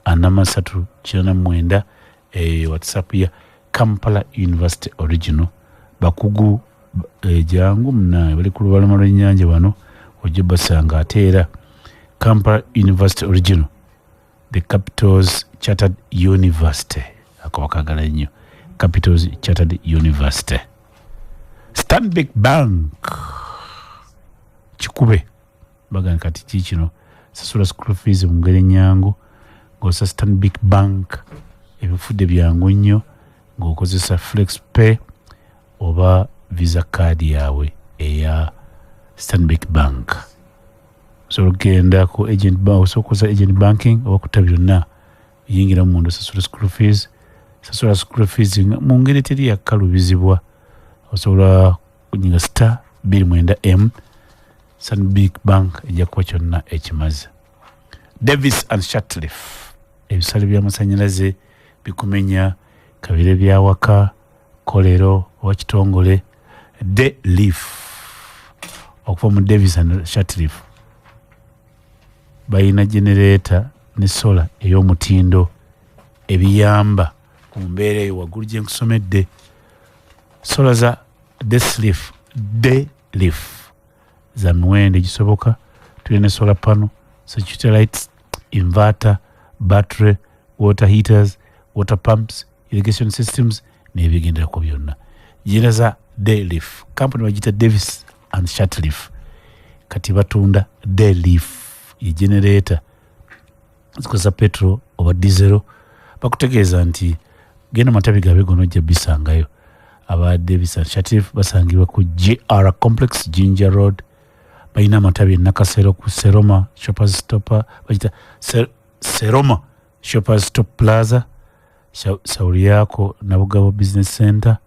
43 89. Eyo WhatsApp ya Kampala University Original. Bakugu, jangu munaye, bali ku lubalama lw'ennyanja wano ojja basanga. Ate era Kampala University Original, the Capitals Chartered University, ako bakagala nnyo, Capitals Chartered University. Stanbic Bank kikube bagamba kati kikino, sasula school fees mu ngeri enyangu ng'osa Stanbic Bank. Ebifudde byangu nnyo ng'okozesa FlexPay oba Visa card yaabwe eya Stanbic Bank. Osobola okugenda ku agent, osobola okukozesa agent banking oba kutta byonna, yingira munda osasula school fees. Sasula school fees mu ngeri teri yakkalubizibwa. Osobola kunyiga star 29 m. Stanbic Bank ejja kuba kyonna ekimaze. Davis and Shatliff, ebisale by'amasannyalaze bikumenya kabire byawaka, kolero oba kitongole, de leaf okuva mu Davis and Shatliff balina genereeta ne solar ey'omutindo ebiyamba. Ku mbeera eyo waggulu gye nkusomedde, solar za Dayliff, Dayliff za miwendo egisoboka. Tulina ne solar panel, security lights, inverter, battery, water heaters, water pumps, irrigation systems n'ebigenderako byonna. Gina za Dayliff, company bagiyita Davis and Shirtliff. Kati batunda Dayliff ye generator zikozesa petrol oba diesel. Bakutegeeza nti genda matabi gaabwe gonna, ojja bisangayo. Aba Davis and Shirtliff basangibwa ku GR Complex, Jinja Road. Balina amatabi e Nakasero ku Seroma Shoppers Stop, bagita Seroma Shoppers Stop Plaza, Sauriyako Nabugabo Business Center,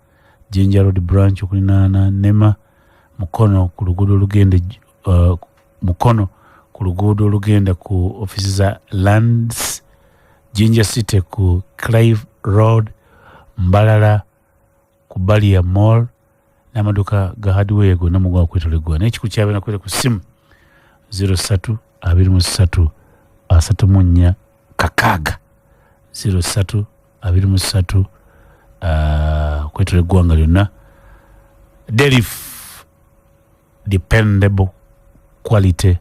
Jinja Road branch okulinaana Nema, Mukono ku luguudo olugenda Mukono ku luguudo olugenda ku ofisi za Lands, Jinja City ku Clive Road, Mbalala ku Balia Mall n'amaduuka ga hardware gonna mu ggwanga kwetoleggwa. Naye ekikulu kyabeera kwere ku ssimu 03 23 34 6 03 23, kwetola eggwanga lyonna. Dayliff, dependable quality,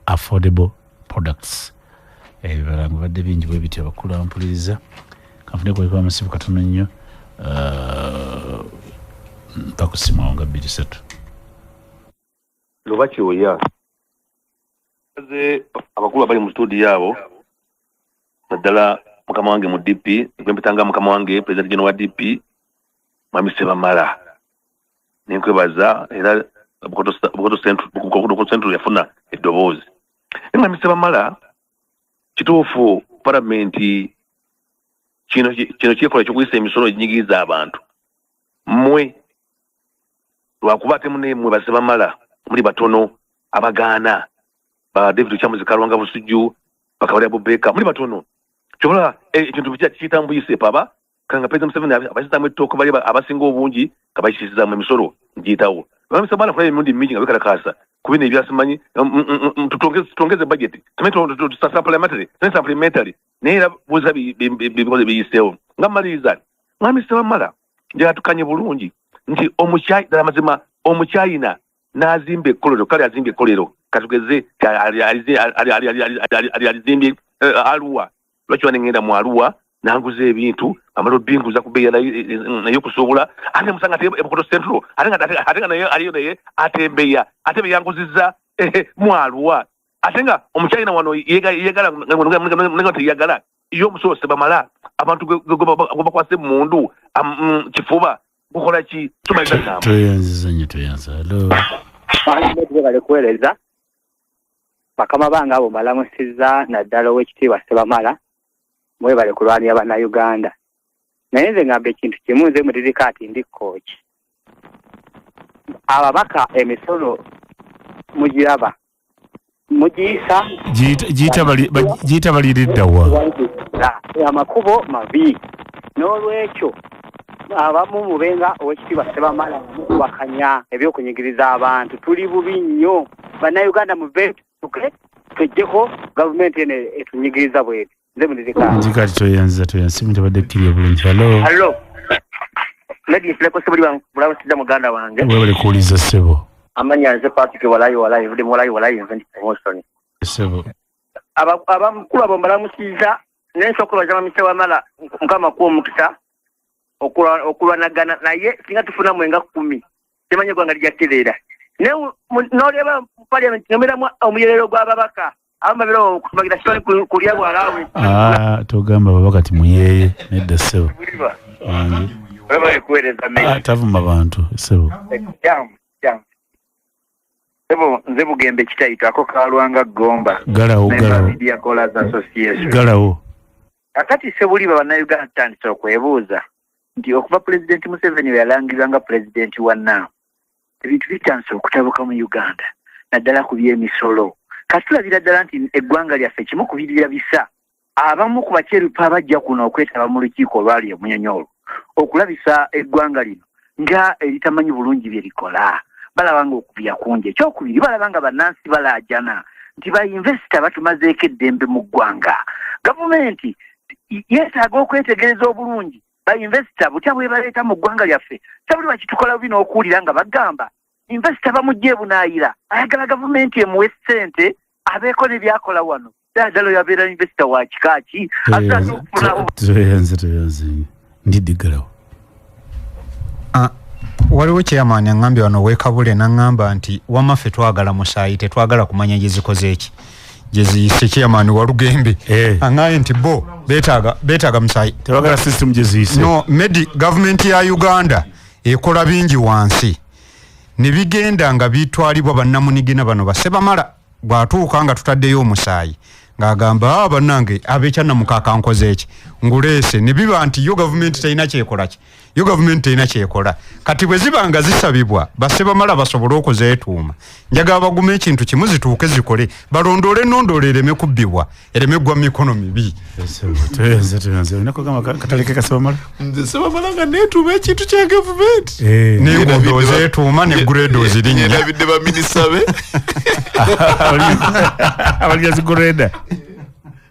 affordable products. Ebibalango badde bingi bwe bityo. Abakulu abampuliriza, kanfune kuliko amasimu katono nnyo. Mpa ku ssimu awo nga bbiri satu. Luba kyoya ze abakulu abali mu studio abo, naddala mukama wange mu DP gwempitanga mukama wange, president general wa DP, Mwami Sebamala, nenkwebaza. Era Bukoto Central yafuna eddoboozi. Naye Mwami Sebamala, kituufu palamenti kino kyekola ekyokuyisa emisolo eginyigiriza abantu mmwe, lwakuba ate munemwe basebamala muli batono abagaana. Ba David Kyamuzi Kalwanga Busujju, Bakabali Abubeka, muli batono. Kyobola ekintu kiyita mbuyise paba kanga President Museveni abayisizaamu ettooke, bali abasinga obungi nga bayisizaamu emisolo ngiyitawo. Bamala kulaba emirundi mingi nga bekalakaasa ku bino ebyasimanyi, tutongeze budget, supplementary, supplementary, naye era buza bikoze biyiseewo. Nga mmaliriza, Mwami Sebamala, njagala tukanye bulungi nti omukyayi ddala mazima omukyayina n'azimba ekkolero, kale azimba ekkolero katugeze alizimbye Aluwa. Lwaki banengenda mu Aluwa nanguza ebintu, amala obinguza ku bbeeyi naye okusobola, ate musanga ate ebukoto Central, ate nga naye aliyo, naye atembeya, ate beyanguzizza mu Aluwa, ate nga omukyayina wano yegala nga teyagala ye omusolo. Sebamala, abantu gwe bakwase emundu kifuba gukola ki? Tumalira gamba. Tweyanziza nnyo, tweyanza. Hello. Bale kuweereza bakama bange abo mbalamusizza, naddala ow'ekitiibwa Sebamala. Mwebale kulwanira Bannayuganda. Naye nze ngamba ekintu kimu, nze mudirika ati ndi kooki. Ababaka emisolo mugiraba mugiyisa. Giyita baliriddawa? Amakubo mabi, n'olwekyo abamu mubenga owekitiibwa Sebamala mukubakanya ebyokunyigiriza abantu. Tuli bubi nnyo Bannayuganda, muve tuke twejjeko gavumenti eno etunyigiriza bweti. Nze mudirika. Nti kati tweyanziza, tweyanziza. Simu tebadde kkiri bulungi. Hello. Hello. Lady Fleko Sebuli, bulamusiza muganda wange. Webale kuwuliza, ssebo. Amanya nze Patrick Walayi Walayi, vudde mu Walayi Walayi, nze ndi promotion. Ssebo. Abamukulu abo mbalamusiza, naye nsooka okwebaza Mwami Sebamala, Mukama kuwa omukisa okulwanagana naye. Singa tufuna mwenga 10, temanyi eggwanga lijja kutereera. Naye n'oleba mu parliament nomeramu omuyerero gw'ababaka abamu babeera okumagira soni kulya bwalaawe. Ah, togamba babaka ti muyeeye, nedda ssebo. Wange. Webale kuweereza. Ah, tavuma bantu, ssebo. Jamu jamu. Sebo, nze Bugembe Kitayito ako Kalwanga Gomba. Galawo, galawo. Media Callers Association. Galawo. Kakati Sebuliba, Bannayuganda tutandise okwebuuza nti okuva Pulezidenti Museveni we yalangirwa nga pulezidenti wa NAM, ebintu bitandise okutabuka mu Uganda, naddala ku by'emisolo. Kati tulabira ddala nti eggwanga lyaffe kimu ku birirabisa abamu ku bakyerupa abajja kuno okwetaba mu lukiiko olwali emunyonyo olwo okulabisa eggwanga lino nga eritamanyi bulungi bye likola. Balaba nga okuvuya kungi. Ekyokubiri, balaba nga bannansi balaajana nti ba investor batumazeeko eddembe mu ggwanga. Gavumenti yeetaaga okwetegereza obulungi. Ba investor butya bwebaleeta mu ggwanga lyaffe? Sabuli bakitukola bubi n'okuwulira nga bagamba investor bamugye ebunaayira, ayagala gavumenti emuwe ssente abeeko ne byakola wano. Ddala ddala oyo abeera investor wa kika ki? Asaana okufunawo. Tweyanze, tweyanze, ndidiggalawo. Ah, waliwo chairman aŋŋambye wano wekabule naŋŋamba nti wamma ffe twagala musaayi, tetwagala kumanya gye zikoze eki, gye ziyise. Chairman Walugembe aŋŋambye nti bo beetaaga musaayi. Tebagala system gye ziyise. No medi gavumenti ya Uganda ekola bingi wansi ne bigenda nga bitwalibwa bannamunigina bano basebamala. Bw'atuuka nga tutaddeyo omusaayi ng'agamba, "Ah, bannange ab'ekyannamukaaka nkoze eki, nguleese," ne biba nti yo gavumenti terina kyekola ki, yo gavumenti terina kyekola. Kati bwe ziba nga zisabibwa basebamala basobole okuzeetuuma, njagala bagume ekintu kimu, zituuke zikole, balondoole ennondoolo ereme kubbibwa, ereme ggwa mu mikono mibi. Tweyanze, tweyanze. Olina kugamba kataleke kasebamala. Nze sebamala nga neetuuma ekintu kya gavumenti. N'enguudo ozeetuuma ne grade ozirinnya. Yerabidde baminisita be. Abalya zigureda.